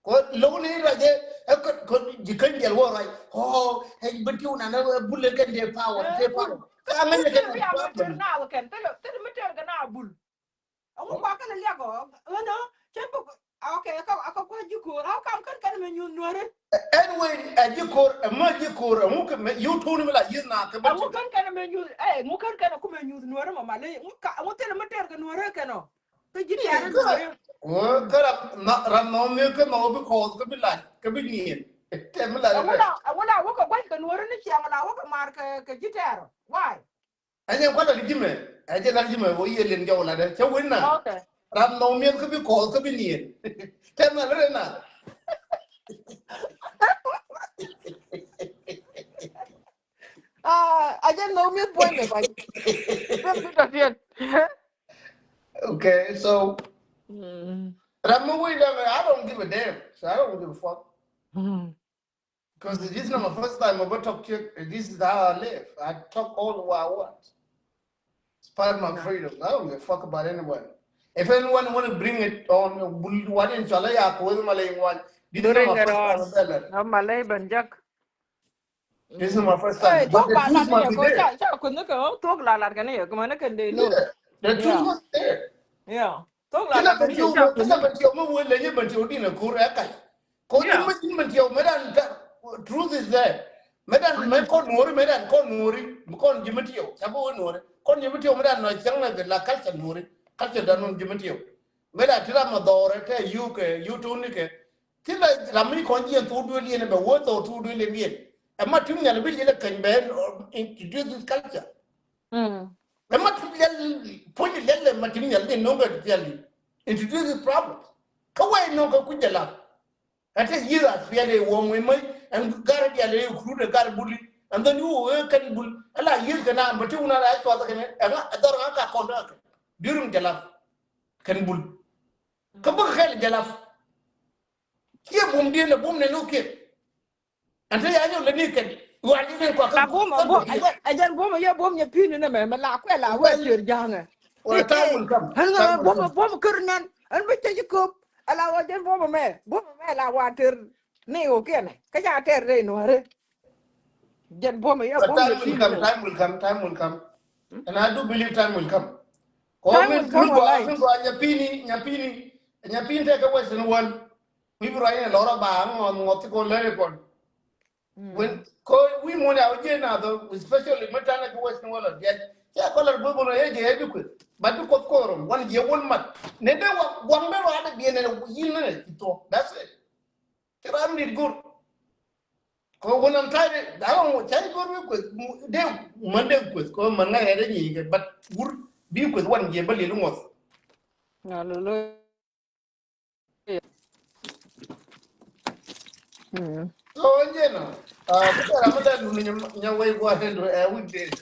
Kɔ lo ni ra je e kɔ kɔ ji kan jel wo rai. Oh, e bi tiu na na bul le kan de power, de power. Ka ma ne kan problem. Na wa kan telo telo mi ter ga na bul. Awu kwa kala liago. Eno chen bu. Okay, aka aka kwa jikor. How come kan kan me nyun nuare? Anyway, a jikor, a ma jikor, a mu kan me you tuni mila yizna ka ba. Awu kan kan me nyun. Eh, mu kan kan ku me nyun nuare ma male. Mu ka mu tele ma ter ga nuare kano. Ka jini ya nuare. Wo kara na ran no me ka no bi ko ka bi la, ka bi ni. Te mila. Awu la, awu la wo ka gwan ka nuare ni chiang la wo ka mar ka ka jitero. Why? Ɛ jɛ kuat ɛ ji̱ mɛ ɛ jɛ lar ji̱ mɛ wä yiëë lin jɔw lat ɛ cɛ win na. Ram nɔŋ miɛth kä bi kɔɔth kä bi niɛn. Tɛm na lät ɛ na. Ah, I just know me point the fight. Okay, so, mm, ram mi wec dɔ̱ŋ, I don't give a damn. So I don't give a fuck. Mm. Because this is not my first time about talk shit. This is how I live. I talk all what I want. It's part of my freedom. I don't give a fuck about anyone. If anyone want to bring it on, bul wan in chala ya ko ma le wan. This is not my first time about that. This is my first time. But the truth must be there. Ca, ca kun ni kɛ, oh, thok la lar kɛ ni yɛ, kɛ mɛ ni kɛ dee no. Yeah, the truth must be there. Yeah. Thok la lar kɛ ni yɛ, ca kun ni. Kila bɛ tiw, kila bɛ tiw, mɛ wele ni bɛ tiw di na kur ɛ kai. Ko ni mɛ ni bɛ tiw, mɛ dan ta, truth is there. Mɛ dan mɛ kɔn nuori, mɛ dan kɔn nuori, mɛ kɔn ji̱ mɛ tiw, ca bɛ wä nuori. Kɔn ji̱ mɛ tiw, mɛ dan nɔ cɛŋ na gɛ la culture nuori, culture dan nɔ ji̱ mɛ tiw. Mɛ dan ti la ma dɔɔrɛ tɛ yu kɛ, yu tu ni kɛ. Ti la ram mi kɔn jiɛn thok duel yɛn bɛ wä thok thok duel yɛn. Ɛ ma tim nhial bi liɛl ɛ keny bɛ introduce this culture. Mm. Ɛ ma tim liɛl puɔ̱ny liɛl ɛ ma tim nhial di no̱ŋ kɛ thial di introduce this problem. Kä wee no̱ŋ kɛ kuc jɛ la. Ɛ te yieth a piɛl ɛ wä ŋuɛ mec ɛn gar dial ɛ recruit ɛ gar buli. And then you wä kɛn bul. Ɛ la yieth kɛ na bɛ ti wun a la ɛ cuath kɛn ɛ ŋa ɛ dhɔr ŋa ka kɔn dɔk kɛ during jɛ la kɛn bul. Kä bäk kɛl jɛ la. Kiɛ bum diɛn ɛ bum nɛn wä kiɛ. Ɛn te ya nyɔk lɛ ni kɛn. Wa ni nɛn kua kä bum, bum, ɛ jɛn bum, ɛ yɛ bum nyɛ pi̱n ni mɛ, mɛ la kuɛ la wä ter ja̱ŋɛ. Well, time will come. Ɛn ŋa bum, bum kär nɛn. Ɛn bi cɛ ji̱ köp. Ala wä jɛn bum mɛ. Bum mɛ la wa ter. Ni wä kiɛ nɛ. Kä ca ter rɛy nuɔ̱rɛ. Jɛn bum, ɛ yɛ bum nyɛ pi̱n ni mɛ. Time will come, time will come. And I do believe time will come. Kɔ mi bul kɔ a fin kɔ a nyapini, nyapini, nyapini tɛ kɛ Western world. Mi bi ruany lɔrɔ ba ŋɔth ŋɔth ti kɔ lɛri kɔn. When kɔ wi mɔni a wä jɛ na dho, especially mi tanɛ kɛ Western world a diɛt. Cɛ kɔ lɛr bul bul yɛ jɛ yɛ bi kueth. But bi kuoth kɔrɔ wan jɛ wol mat. Ne de wa guaŋ de ruade biɛ ne yin ne ti tɔ. That's it. Ci ram dit gur. Kɔ wun am ta̱a̱ de da̱a̱ ŋu ca ji̱ gur bi kueth de man de kueth kɔ man ŋa̱ yɛ de nyi kɛ bat wur bi kueth wan jiɛ bä lil ŋuɔth. Hallelujah. Mm. So, you know, uh, bi kɛ ram mi dee luni nya wei gua̱a̱ hendo ɛ weekdays.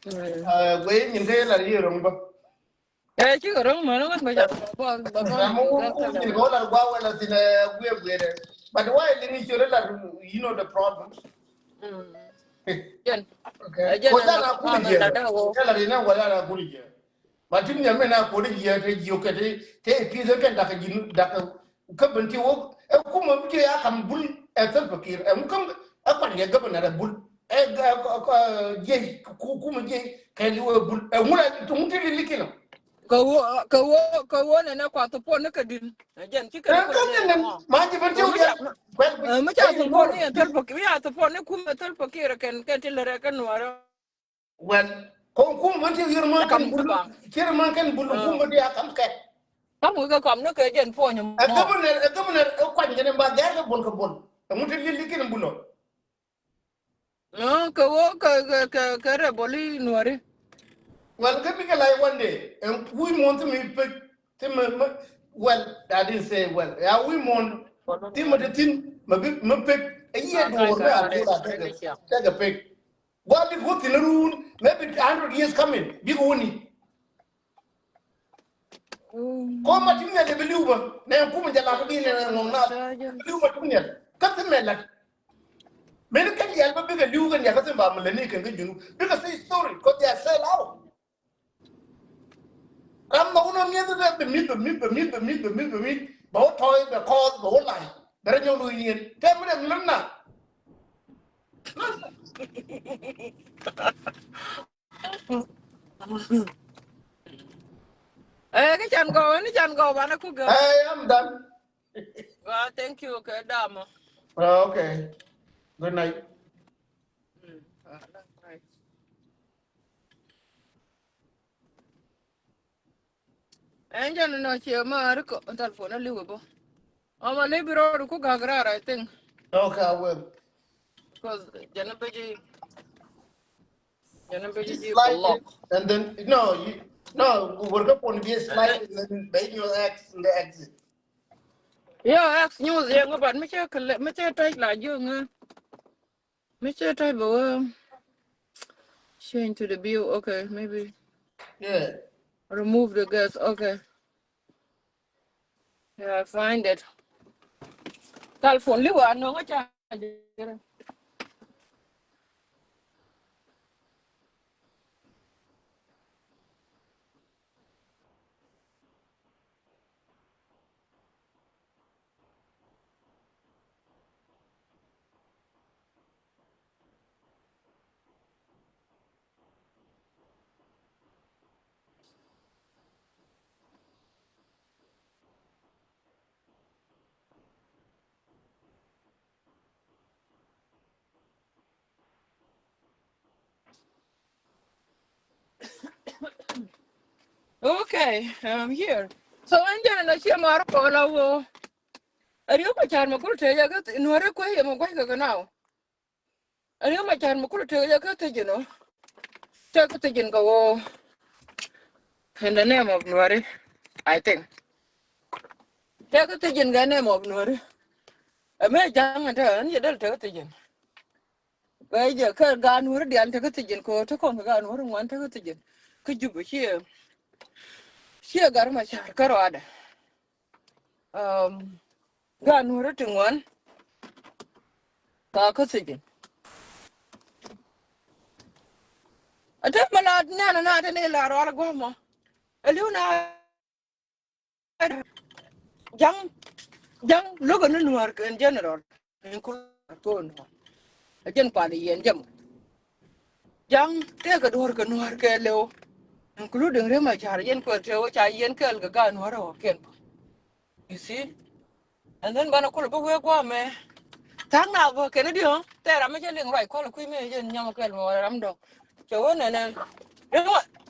Mm. Uh, gua̱a̱ nyin kɛ yɛ la yɛ rɔŋ bä. Ɛ cikɛ ro̱ŋ män ɣän bä ca bä bä bä. Ram mi wun kum nyin kɛ wä lar gua̱a̱ wɛl a thin ɛ guiɛ guiɛ dɛ. But why liŋ i̱ ciöt ɛ lar, you know the problem. Mm. Jɛn. Okay. Ɛ jɛn. Kɔ jɛn a kuli jɛ. Jɛn la ri nɛ wala a kuli jɛ. Ma tin nyɛ mɛ na kuli jɛ te jiö kɛ te te pi̱th kɛ dak ji̱ dak. Kä ben ti wok ɛ kumä bi ti ya kam bul ɛ Salva Kiir ɛ ŋu kam ɛ kuan yɛ governor ɛ bul ɛ jiɛc ku kumä jiɛc kɛ liwɛ bul ɛ ŋu la ŋu ti li likinɔ. Kɛ wä kɛ wä kɛ wä nɛ nɛ kua thopɔ ni kɛ din. Ɛ jɛn ci kɛ ni kɛ nɛ ma ji̱ ben ti wok yɛ. Mi ca thopɔ ni ɛ Salva Kiir mi ca thopɔ ni kumä Salva Kiir kɛn kɛn ti lɛ rɛ kɛ nuɔrɛ. Well, kɔn kum män ti yir män kɛn bul, kir män kɛn bul, kum män ti a kam kɛ. Kam wikɛ kɔm ni kɛ jɛn puɔ̱ny mɔ. Ɛ governor, ɛ governor, ɛ kuany kɛn ba gɛr kɛ bul kɛ bul. Ɛ ŋut ti lili kɛn bul ɔ. Kɛ wä kɛ kɛ kɛ kɛ rɛ boli nuɔri. Well, kɛ bikɛ lai one day, ɛ wi̱i̱ muɔ̱n ti mi pek, ti mi, mi, well, I didn't say well. Ya wi̱i̱ muɔ̱n ti mi ti thin, mi bi, mi pek, ɛ yiɛ duɔr mi a duɔr a tɛkɛ, tɛkɛ pek. Gua bik wä thin run, maybe a hundred years coming, bik wä ni. Ko ma tim nyal bi liu ba, ne kum jala ko di ne ngong na. Liu ma tim nyal. Ka tim me la. Men ka nyal ba bik liu ka nyal ka tim ba mle ni kan ka junu. Bik say sorry, ko dia sell out. Ram ma uno miet bɛ bɛ mit bɛ mit bɛ mit bɛ mit bɛ mit bɛ mit bɛ mit bɛ wä tɔy bɛ kɔɔth bɛ wä lay bɛ rɛ nyɔk luny yen tɛ mi dɛ mi lem na. Eh, ni can gɔw, ni can gɔw, bana ku gɔw. Hey, I'm done. Well, thank you, okay, dama. Oh, okay. Good night. Mm, all right. Ɛn jɛn nɔ ciɛ ma ri kɔ telephone a liwe bɔ. Ɔmɔ libi rɔɔd ku gak rar, I think. Okay, I will. Because jɛn bɛ ji, jɛn bɛ ji block. And then, no, you, no, we're going to be a slide and then bɛ in your X in the exit. Yo, X news yɛ ŋɔ, but mi cɛ kele, mi cɛ touch la jiö ŋa. Mi cɛ touch bɛ wä. Change to the view. Okay, maybe. Good. Remove the guest. Okay. Yeah, I find it. Telephone liwa no nga cha. Okay, I'm here. So ɛn jɛn ɛn a ciɛ mar kɔn a woo. Ɛ Riek Machar mɛ kul tëë jɛ kä Nuäri kuɛ yɛ mɛ gua̱c kɛ kɛ now. Ɛ Riek Machar mɛ kul tëë jɛ kä thi̱ji̱n ɔ. Tëë kä thi̱ji̱n kɛ woo. In the name of Nuäri, I think. Tëë kä thi̱ji̱n kɛ name of Nuäri. Ɛ mëë ja̱ŋ ɛn te ɛn yɛ däl tëë kä thi̱ji̱n. Bɛ jɛ kä gaat Nuäri diaal te kä thi̱ji̱n kɛ ɣöö te kɔn kɛ gaat Nuäri ŋuan te kä thi̱ji̱n. Kä Jubɛ ciɛ ciɛ Gat Machar kä ruaadɛ. Um, gaat Nuäri ti ŋuan ka kä thi̱ji̱n. Ɛ te mi la nɛn na te ni la rual gua̱a̱mɔ. Ɛ li̱w na Ja̱ŋ, ja̱ŋ lo̱kɛ ni Nuäär kɛ in general, including Nuäär. A jɛn pal yɛn jɛm. Ja̱ŋ tëëkɛ duɔ̱ɔ̱r kɛ Nuäär kɛ lɛw, including Riek Machar, yɛn kuɛ tëë wä ca yɛn kɛɛl kɛ gaat Nuäär ɛ wä kiɛn. You see? And then banɛ kulɛ bi wee gua̱a̱mɛ. Tha̱a̱ŋ na bä kɛn i̱ diɔ̱ɔ̱ŋ thɛɛr ram mi cä liŋ ruac kuɔl kui̱ mi jɛn nyam kɛɛl mɛ wä ram dɔ̱ŋ. Cɛ wä nɛnɛ. Riek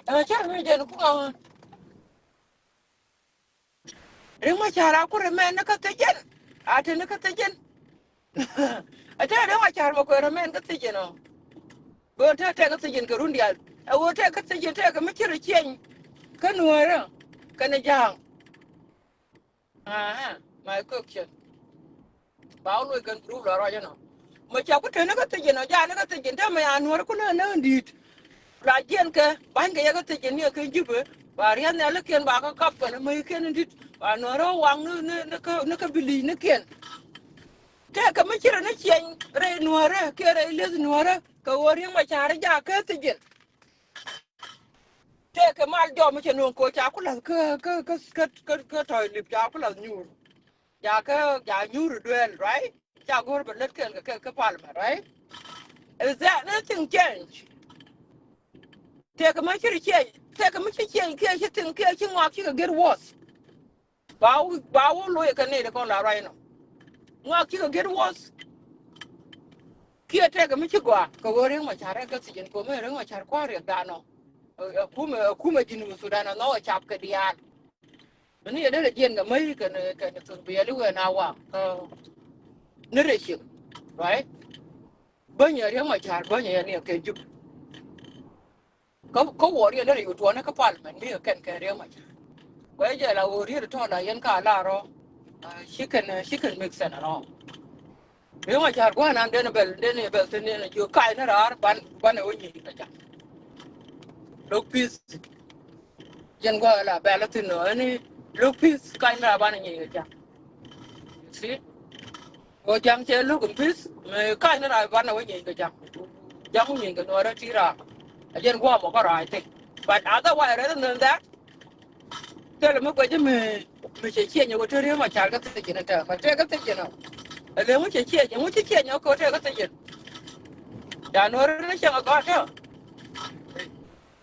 Machar mi jɛn kuŋa. Riek Machar a kurɛ mɛn ni kä thi̱ji̱n. A te ni kä thi̱ji̱n. A te Riek Machar mɛ kuɛ rɛ mɛn kä thi̱ji̱n ɔ. Bɛ wä te tɛk kä thi̱ji̱n kɛ run diaal. A wä tɛk kä thi̱ji̱n tɛk kɛ mi ci rɛ cieny. Kä Nuäärä kɛnɛ Ja̱a̱ŋ. Aha, my question. Ba wä luɔc kɛn group la ruac ɛnɔ. Mɛ ca ku te ni kä thi̱ji̱n ɔ, ja ni kä thi̱ji̱n te mɛ ya Nuäärä ku nä nä di̱i̱t. La jiɛn kɛ ba̱ny kɛ yɛ kä thiec jɛ ni kɛ Jubɛ ba riath nhialikiɛn ba kä kap kɛn mäikiɛn in di̱t ba Nuäärä waŋ ni ni ni kä ni kä bili̱i̱ ni kiɛn. Tëëkɛ mi ci rɛ ni ciɛny rɛy Nuäärä kiɛ rɛy lieth Nuäärä kɛ ɣöö Riek Machar jakä thiec jɛn. Tëëkɛ mal jɔm mi cɛ nuɔ̱ŋ koc ca ku la̱th kä kä kä kä kä tɔ̱ lip ca ku la̱th nyuur. Ja kä ja nyuur duel, right? Ca go̱r bɛ lät kɛl kɛ kɛ parliament, right? Is there anything change? Tëëkɛ mi ci change, tëëkɛ mi ci change kiɛ ci thing kiɛ ci ŋɔak cikɛ get worse. Ba wä ba wä lo̱c kɛ nɛy ti kɔn la right now. Ŋɔak cikɛ get worse. Kiɛ tëëkɛ mi ci gɔaa kɛ ɣöö Riek Machar rɛ kä thiec jɛn ko̱mɛ Riek Machar kua̱r riɛk danɔ. Ɛ kumɛ ɛ kumɛ Junub Sudan ɛ nhɔk ɛ cap kɛ diaal. Ni yɛ derɛ jiɛn kɛ mäc kɛn kɛn thur bi yɛ li wɛn a wa. Ni rɛ ciek, right? Bänyɛ Riek Machar bänyɛ yɛ ni kɛ Jubɛ. Kä kä wɔ riɛn derɛ yut tuɔni kä parliament mi kɛn kɛ Riek Machar. Kuɛ jɛ la wä riet tɔ̱ la yɛn ka la rɔ. Ci kɛn ci kɛn mix ɛn rɔ. Riek Machar gua̱n an den bɛl den bɛl thin den jiök kac ni raar ban ban ɛ wä nyic kɛ ja̱ŋ. Lo̱k peace. Jɛn gua̱n la bɛl thin nɔ ɛni lo̱k peace kac ni raar ban ɛ nyic kɛ ja̱ŋ. You see? Wä ja̱ŋ cɛ lo̱k in peace mi kac ni raar ban ɛ wä nyic kɛ ja̱ŋ. Ja̱ŋ wä nyic kɛ Nuäärä ti raar. Ɛ jɛn gua̱n mɔ kä raar thik. But otherwise, rather than that, Thilɛ mi guɛc mi mi cɛ cieny wä te Riek Machar kä thiec jɛn tɛ ma te kä thiec jɛn ɔ. Ɛ lɛ ŋu cɛ cieny ŋu cɛ cieny ɔ kɛ wä te kä thiec jɛn. Ca Nuäärä ni cɛŋ a gɔaa tɛ.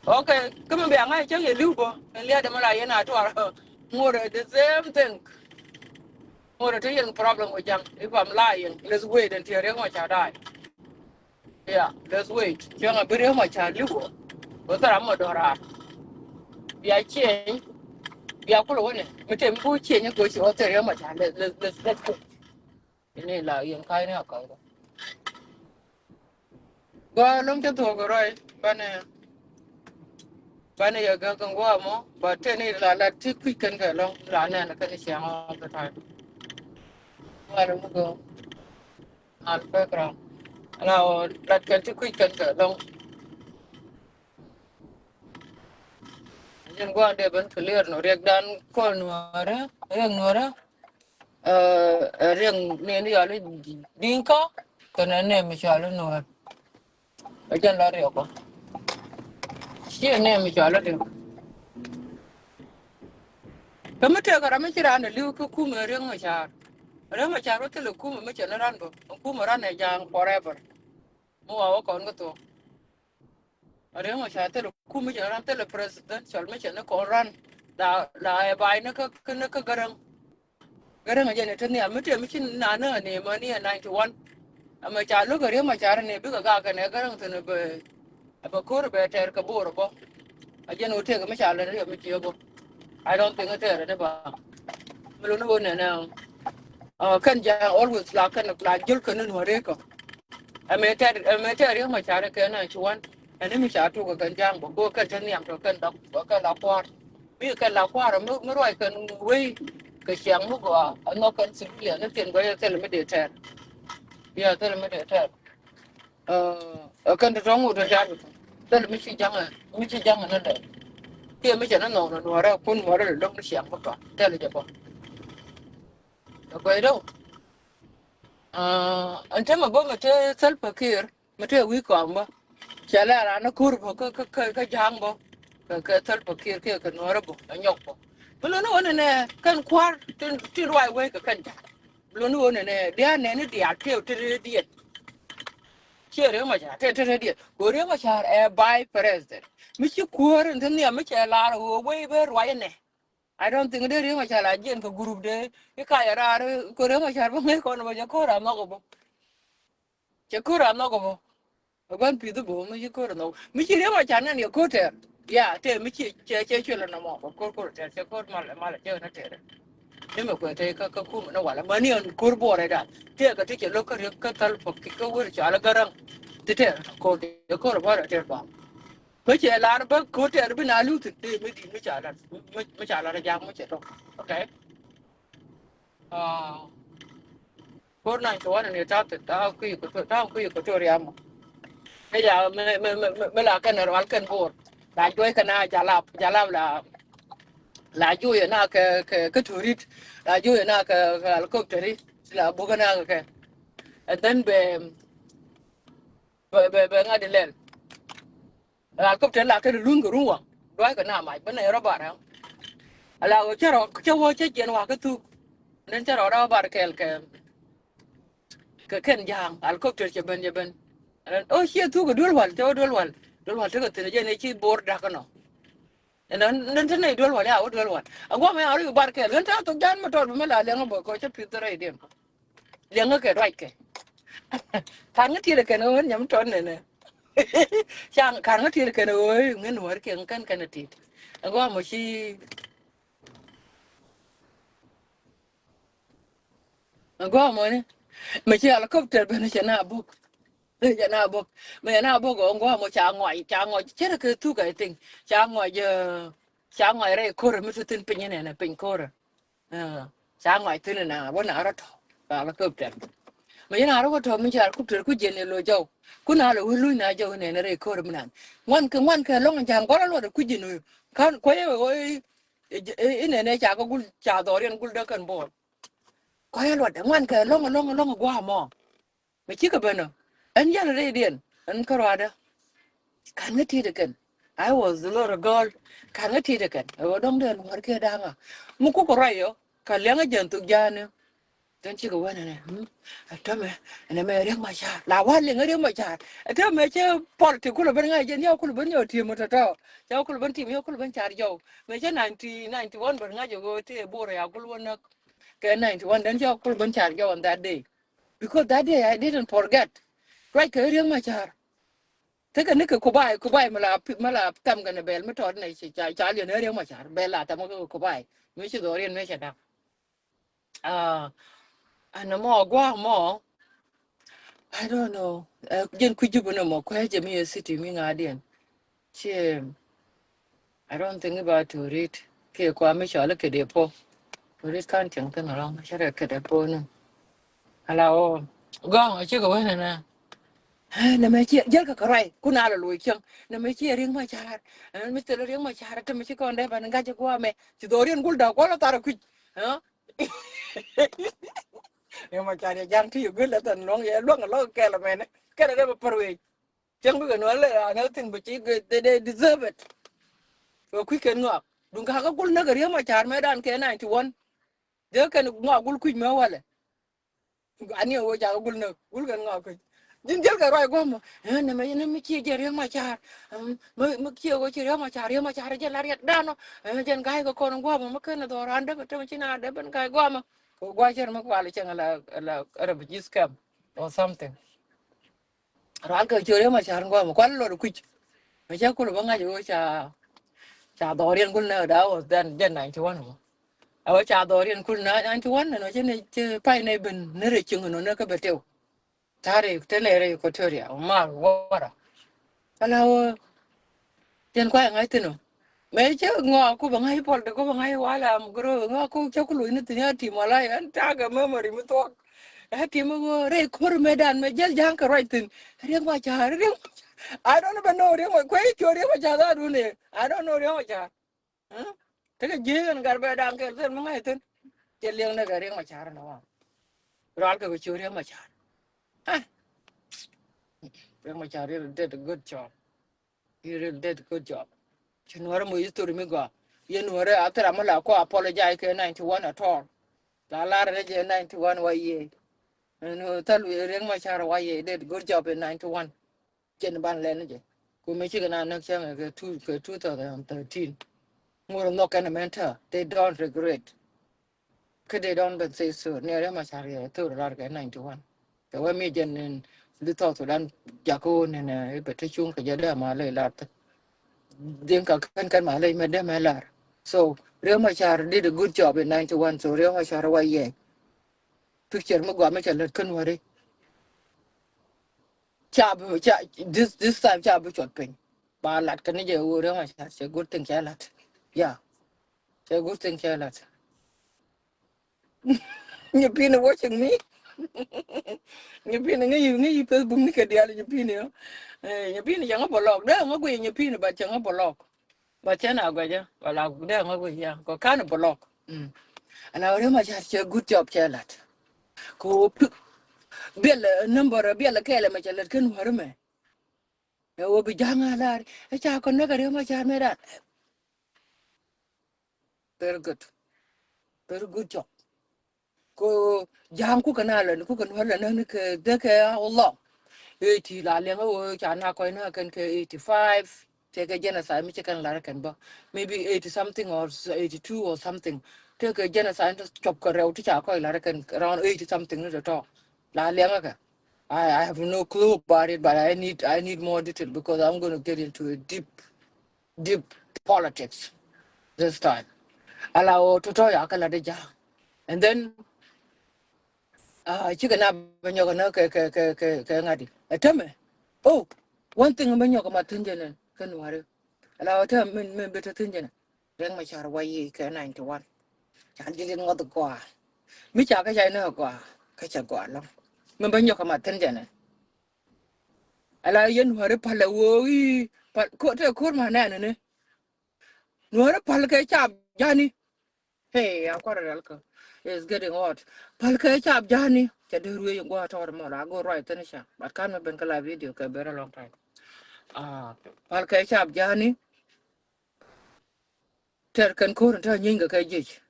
Okay, kä mi bia ŋa̱c cäŋ yɛ li̱w bä ɛn lia̱a̱dɛ mi la yɛn a tuar. Ŋuɔ̱t ɛ the same thing. Ŋuɔ̱t ɛ te yɛn problem wä ja̱ŋ if I'm lying, let's wait until Riek Machar die. Yeah, let's wait. Cäŋ a bi Riek Machar li̱w ɔ. Wä thar amɔ dɔ̱raar. Bia cieny. Bia kulɛ wä nɛ mi te mi ku cieny kɛ wä ci wä thar Riek Machar. Let's let's let's let's go. Ini la yɛn ka̱ny ni a ka̱ny kɔ. Gɔaa lo̱ŋ cä thuɔ̱k rɔy banɛ banɛ yɛ gäk kɛ ŋuamɔ. But teni la la ti kui̱c kɛn kɛ lo̱ŋ la nɛn kɛn ciaŋ all the time. Gɔaa lo̱ŋ mi gɔaa. Al background. Ala o lat kɛn ti kui̱c kɛn kɛ lɔŋ. Jin gua̱a̱n dee ben clear nɔ riɛk dan kɔn nuɔrɛ, riɛk nuɔrɛ. Ɛ, ɛ, riɛk nɛn yɔl i̱ Dinka kɛnɛ nɛm i̱ cɔal i̱ nuɔr. Ɛ jɛn la riɛk ɔ. Ci nɛm i̱ cɔal i̱ riɛk. Kä mi tëëk ram mi ci raan ɛ li̱w kä kumɛ Riɛk Macar. Riɛk Macar wä thilɛ kumɛ mi cɛ ni ran bä. Kumɛ ran ɛ ja̱a̱ŋ forever. Mi wa wä kɔn kä thuɔ̱k. Riɛk Macar thilɛ kum mi cɛ ni ran, thilɛ presidential mi cɛ ni kɔn ran. La, la ɛ bay ni kä, kä ni kä Gäräŋ. Gäräŋ a jɛn ɛ te nhial mi tëë mi ci naan ni ɛ ni mɛ ni ɛ ninety one. Ɛmɛ ca lo̱k ɛ Riɛk Macar ni bikɛ gak kɛn ɛ Gäräŋ thi̱n ɛ bɛ, ɛ bɛ ko̱r ɛ bɛ tɛɛr kɛ Bor ɛ bä. A jɛn ɣöö tëëk mi ca lät ɛ mi jiök ɔ. I don't think ɛ tɛɛr ɛ ni ba. Mi lo̱n ɣöö nɛnɛ, ɛ, kɛn ja̱a̱ŋ always la kɛn la jiöl kɛn ni nuɔ̱rɛ kɔ. Ɛmɛ tɛɛr, ɛmɛ tɛɛr Riɛk Macar kɛ ninety one. Ɛn ni mi ca tuk ɛ kɛn ja̱a̱ŋ bä go̱o̱r kɛn te nhiam tɔ kɛn la, kɛn la kua̱r. Mi kɛn la kua̱r mi, mi ruac kɛn wei kɛ ciaŋ mi gɔaa a nhɔk kɛn civilian ni thi̱n guɛc a thil mi dee tɛɛr. Bia thil mi dee tɛɛr. Ɛ, ɛ kɛn ti tɔ̱ ŋut ti tɛɛr. Thil mi ci ja̱ŋ ɛ, mi ci ja̱ŋ ɛ ni lɛ. Kiɛ mi cɛ ni nhɔk ni nuɔrɛ kun muɔrɛ lɛ lo̱ŋ ni ciaŋ mi tɔ̱. Thil jɛ bä. Ɛ guɛc dɔ̱. Ɛ, ɛn te mɛ bä mɛ te Salva Kiir. Mi tëë wi̱i̱ kɔaŋ bä. Cɛ lɛ raan ni ko̱r bä kä, kä, kä, kä ja̱a̱ŋ bä. Kä, kä Salva Kiir kiɛ kɛ nuɔ̱ɔ̱rä bä, ɛ nyɔk bä. Bi lo̱ni ɣöö nɛnɛ kɛn kua̱r tin, tin ruac wec kɛ kɛn ja̱a̱ŋ. Bi lo̱ni ɣöö nɛnɛ diaal nɛni diaal tëë tin rɛy diɛn. Ciɛ Riɛk Macar tëë tin rɛy diɛn. Kɛ ɣöö Riɛk Macar ɛ vice president. Mi ci kuäär in te nhiam mi cɛ lar ɣöö wec ben ruac ɛnɛ. I don't think dee Riɛk Macar la jiɛn kɛ group dee i̱ ka yɛ raar kɛ Riɛk Macar bä ŋäc kɔn bä jɛ ko̱r a nhɔk bä. Cɛ ko̱r a nhɔk bä. Ɛ gua̱n pi̱th bä mi ci ko̱r a nhɔk. Mi ci Riɛk Macar nɛn yɛ ko̱r tɛɛr. Ya, tëë mi ci cɛ, cɛ cuɛl nɔmɔ. Ko̱r, ko̱r tɛɛr, cɛ ko̱r mal, mal, cɛ na tɛɛr. Ni mɛ kuɛ tɛɛr kä, kä kum ni walɛ. Mani ɛn ko̱r buɔrɛ da. Tëë kä ti cɛ lo̱k kä Riɛk kä Thal pɔk kä wër cɔal kä Gäräŋ. Ti tɛɛr ko̱r, cɛ ko̱r buɔrɛ tɛɛr ba. Mi cɛ lar bä ko̱r tɛɛr bi na li̱w thi̱n tëë mi di̱i̱t mi ca lar, mi, mi ca lar ja̱a̱ŋ mi cɛ tɔ̱. Okay. Ah, ko̱r ninety one ni ta̱a̱ thi̱n, ta̱a̱ kui̱ Equatoria, ta̱a̱ kui̱ Equatoria mɔ. Mi ca, mi, mi, mi, mi, mi la kɛn rual kɛn Bor. La juɔy kɛn a Jalap, Jalap la, la juɔy na kɛ, kɛ, kɛ Torit. La juɔy na kɛ, kɛ helicopter. La buk na kɛ. And then bɛ, bɛ, bɛ, bɛ ŋa̱t ilɛl. Helicopter la kɛn lun kɛ run waŋ. Duac kɛ na mac bä nɛ rɔ bar ɛ. Ala wä cä rɔ cä wä cä jiɛn wa kä thuk. Nen cä rɔ rɔ bar kɛl kɛ, kɛ kɛn ja̱a̱ŋ. Helicopter cɛ ben, cɛ ben. Nen o ciɛ thuk kɛ duel wal, cɛ wä duel wal. Duel wal tekɛ thin jɛ ni ci Bor dak kɛ nɔ. Nen, nen te nɛy duel wal ya wä duel wal. A guam ya rɔ bar kɛl. Nen te a thuk jan mi tɔt bi mi la liɛŋ bä kɔ cä pi̱th rɛy diɛn. Liɛŋä kɛ ruackɛ. Ka̱n ŋä ti̱i̱t ɛ kɛn ɣöö ɣän nyam tɔn nɛnɛ. Ca ka̱n ŋä ti̱i̱t ɛ kɛn ɣöö ŋän wäär kiɛŋ kɛn kɛn ɛ ti̱i̱t. Ɛ gɔaa mɔ ci. Ɛ gɔaa mɔ ni. Mɛ ci helicopter ben cɛ na bok. Cɛ na bok. Mɛ cɛ na bok ɛ gɔaa mɔ ca ŋɔc, ca ŋɔc. Cɛ rɛ kɛ thuk, I think. Ca ŋɔc, eh, ca ŋɔc rɛy ko̱rɛ mi te thi̱n piny nɛnɛ, piny ko̱rɛ. Ah, ca ŋɔc thi̱n ina wä na rɔ tɔ̱. Ka la köp tɛr. Mi yɛn a rɔ wä tɔ̱ mi ca rɔ köp tɛr ku jiɛn ni lo jɔw. Ku na lo wä luny na jɔw nɛn rɛy ko̱r mi nan. Ŋuan kɛ, ŋuan kɛ lɔŋ ja̱a̱ŋ gɔl a luɔt ku jiɛn wä. Kan kuɛ wä wä i nɛn ca kɛ gul ca dhɔriɛn gul däk kɛn bɔɔl. Kuɛ luɔt ŋuan kɛ lɔŋ, lɔŋ, lɔŋ gua̱a̱ mɔ. Mi cikɛ ben ɔ. Ɛn jɛn rɛydiɛn ɛn kä ruaadä. Ka̱n ŋä ti̱i̱t ɛ kɛn. I was a little girl. Ka̱n ŋä ti̱i̱t ɛ kɛn. Ɛ ɣöö dɔ̱ŋ dee nuɔ̱ɔ̱r kiɛ da̱a̱ŋa. Mi kukɛ ruac ɔ. Kɛ liɛŋä jɛn thuk ja̱a̱ni. Then cikɛ wän ɛnɛ. Ɛ tämɛ. Ɛnɛ mɛ Riɛk Macar. La wa̱a̱ liŋä Riɛk Macar. Ɛ tämɛ cä politic kulɛ ben ŋa̱c jɛ nhiaw kulɛ ben nyɔk ti̱em ɔ tɔ̱tɔ̱. Cä kulɛ ben ti̱em yɛ kulɛ ben car jɔw. Mɛ cä ninety, ninety one ben ŋa̱c jɛ ɣöö tëë Bor ya kulɛ wä näk. Kɛ ninety one then cä kulɛ ben car jɔw on that day. Because that day I didn't forget. Ruac kɛ Riɛk Macar. Tekɛ ni kɛ Kubai, Kubai mi la, mi la tham kɛn bɛl mi tɔt nɛ ci ca, ca liɛn Riɛk Macar bɛl la tham kɛ Kubai. Mi ci dhɔriɛn mi cɛ da̱k. Ah, ɛn mɔ gua̱a̱k mɔ. I don't know. Ɛ, jɛn kui̱ Jubɛ ni mɔ kuɛ jɛ mi yɛ city mi ŋa̱diɛn. Ci I don't think about Torit. Kiɛ kua mi cɔal i̱ Kɛdɛ Puɔ̱k. Torit ka̱n cieŋ thi̱n alɔŋ cärɛ Kɛdɛ Puɔ̱k ni. Ala ɣöö gɔ̱a̱ŋ ɔ cikɛ wee nɛnɛ. Nɛmɛ ciɛ jäl kɛ kɛ ruac kun a lɔ loc cäŋ. Nɛmɛ ciɛ Riek Machar. Mister Riek Machar tämɛ ci kɔn dee ban ga̱c guamɛ. Ci dhɔriɛn gul da̱k kuɔl a thar a kui̱c. Riek Machar yɛ ja̱ŋ ti yɛ guil a than luɔ̱ŋ yɛ luɔ̱ŋ a lɔk kɛl a mɛnɛ kɛn a dee bɛ pär wec. Cäŋ bikɛ nuɔl lɛ a ŋäk thin bɛ ci they, they deserve it. Kɛ kui̱ kɛn ŋɔak duŋ kakä gul näk a Riek Machar mɛ dan kɛ ninety one. Dee kɛn ŋɔak gul kui̱c mɛ walɛ. Ani ɣöö cakɛ gul näk gul kɛn ŋɔak kui̱c. Ji̱n jiɛl kɛ ruac guamä. Nɛmɛ nɛmɛ ciɛ jɛ Riek Machar. Mɛ ciɛ ɣöö ci Riek Machar Riek Machar jɛ la riɛt danɔ. Jɛn ga̱y kɛ kɔn guamä mɛ kɛn dhɔran däk a tämɛ ci na dee ben ga̱y guamä. Kɛ guacɛr mɛ kual cɛŋ la la refugees camp or something. Rual kɛ cio̱r yɛ ma car ŋuam kual lɔt kui̱c. Mɛ cɛ kul bä ŋa̱c ɣöö ca ca dhɔriɛn kul nɛ da was then jɛ ninety one ɣöö. Ɛ ɣöö ca dhɔriɛn kul nɛ ninety one nɛ nɔ cɛ ni cɛ pay nɛ ben ni rɛ cieŋ nɔ nɛ kä bɛ tɛw. Ta̱rɛ te nɛ rɛ Equatoria ɔ mar wara. Ala ɣöö Cɛn kuay ŋa̱c thi̱n ɔ. Mɛ cä ŋɔak ku bɛ ŋa̱c pɔl de ku bɛ ŋa̱c wala am gro ŋɔak ku cä ku lo̱c ni thi̱n ya tim wala an takɛ memory mi thuɔk. Ya tim mi ɣöö rɛy ko̱r mɛ dan mɛ jäl ja̱ŋ kɛ ruac thi̱n. Riek ma ca riek ma ca. I don't even know riek ma kuay cuɔ riek ma ca dha dun ɛ. I don't know riek ma ca. Tekɛ ji̱ ɛn gat bɛ da̱ŋ kɛl thil mi ŋa̱c thi̱n. Cɛ liɛŋ nɛ kɛ riek ma ca rɛ nɛ wa. Rual kɛ kɛ cuɔ riek ma ca. Riek ma ca really did a good job. He really did a good job. Ci nuɔrɛ mo history mi gɔaa. Yɛ nuɔrɛ a thil ram mi la kɔ apologize kɛ ninety one at all. La lar rɛ jɛ ninety one wa yɛ. Ɛn thal wi Riek Machar wa yɛ did good job in ninety one. Cɛn ban lɛn jɛ. Ku mi cikɛ na näk cäŋ kɛ two kɛ two thousand and thirteen. Ŋuɔr nhɔk kɛn mɛn tɛ they don't regret. Kä they don't been say so ni Riek Machar yɛ thor lar kɛ ninety one. Kɛ wä mi jɛn in di South Sudan jakä wä ni nɛ i̱ bɛ te cuŋ kɛ jɛ dee ma ley lar thä. Din ka kɛn kɛn ma ley mɛ dee mɛ lar. So Riek Machar did a good job in ninety one. So Riek Machar wa yɛ picture mi gua mi cɛ lät kän wä ri. Ca bi ca this this time ca bi cuɔt piny. Ba lat kɛ ni jɛ wä Riek Machar cɛ good thing cɛ lat. Yeah. Cɛ good thing cɛ lat. Nyɛ pin watching me. Nyɛ pin ŋä yi ŋä yi Facebook ni kɛ dial nyɛ pin yɔ. Nyɛ pin cɛ ŋä block dee ŋä gui nyɛ pin ba cɛ ŋä block. Ba cɛ na gɔjɛ wala dee ŋä gui ya kɔ kan block. Ala Riek Machar cɛ good job cɛ lat. Ko biɛl number biɛl kɛlɛ mɛ cɛ lat kɛ nuɔri mɛ. Ɛ wä bi ja̱ŋ a lar ɛ ca kɔ näk a Riek Machar mɛ dan. Very good. Very good job. Ko ja̱a̱ŋ kukɛ na lɛ ni kukɛ nuɔ̱r lɛ näk ni kɛ dee kɛ a wä lɔk. Eighty la liɛŋ a wä ca na kɔy na kɛn kɛ eighty five. Tëë kɛ genocide mi ci kɛn lar kɛn bä. Maybe eighty something or eighty two or something. Tëë kɛ genocide ti cɔp kɛ rɛw ti ca kɔy lar kɛn around eighty something ni tɔtɔ. La liɛŋ a kɛ. I, I have no clue about it, but I need I need more detail because I'm gonna get into a deep deep politics this time. Ala o tɔtɔ ya kɛ la de ja. And then cikɛ na bɛ nyɔk na kɛ kɛ kɛ kɛ kɛ ŋadi. Ɛ tämɛ. Oh, one thing bɛ nyɔk ma thin jɛnɛ kɛ nuari. Ala o tämɛ min min bɛ thin jɛnɛ. Riek Machar wa yi kɛ ninety one. Can jilin ŋɔth gɔa. Mi ca kɛ ca inɛ gɔa kɛ ca gɔa lɔŋ. Min bɛ nyɔk ma thin jɛnɛ. Ala yɛn nuɔri palɛ woo i̱ pal ko te ko̱r ma nɛɛni ni. Nuɔri pal kɛ cap jani. Hey, a kuarɛ rɛl kä. It's getting hot. Pal kɛ cap jani. Cɛ dee ruee in gua̱a̱ tɔɔr mɔ la go ruac thin ca. But kan mi ben kä la video kɛ very long time. Ah, pal kɛ cap jani. Tɛr kɛn ko̱r in te nyiny kɛ kɛ jiec.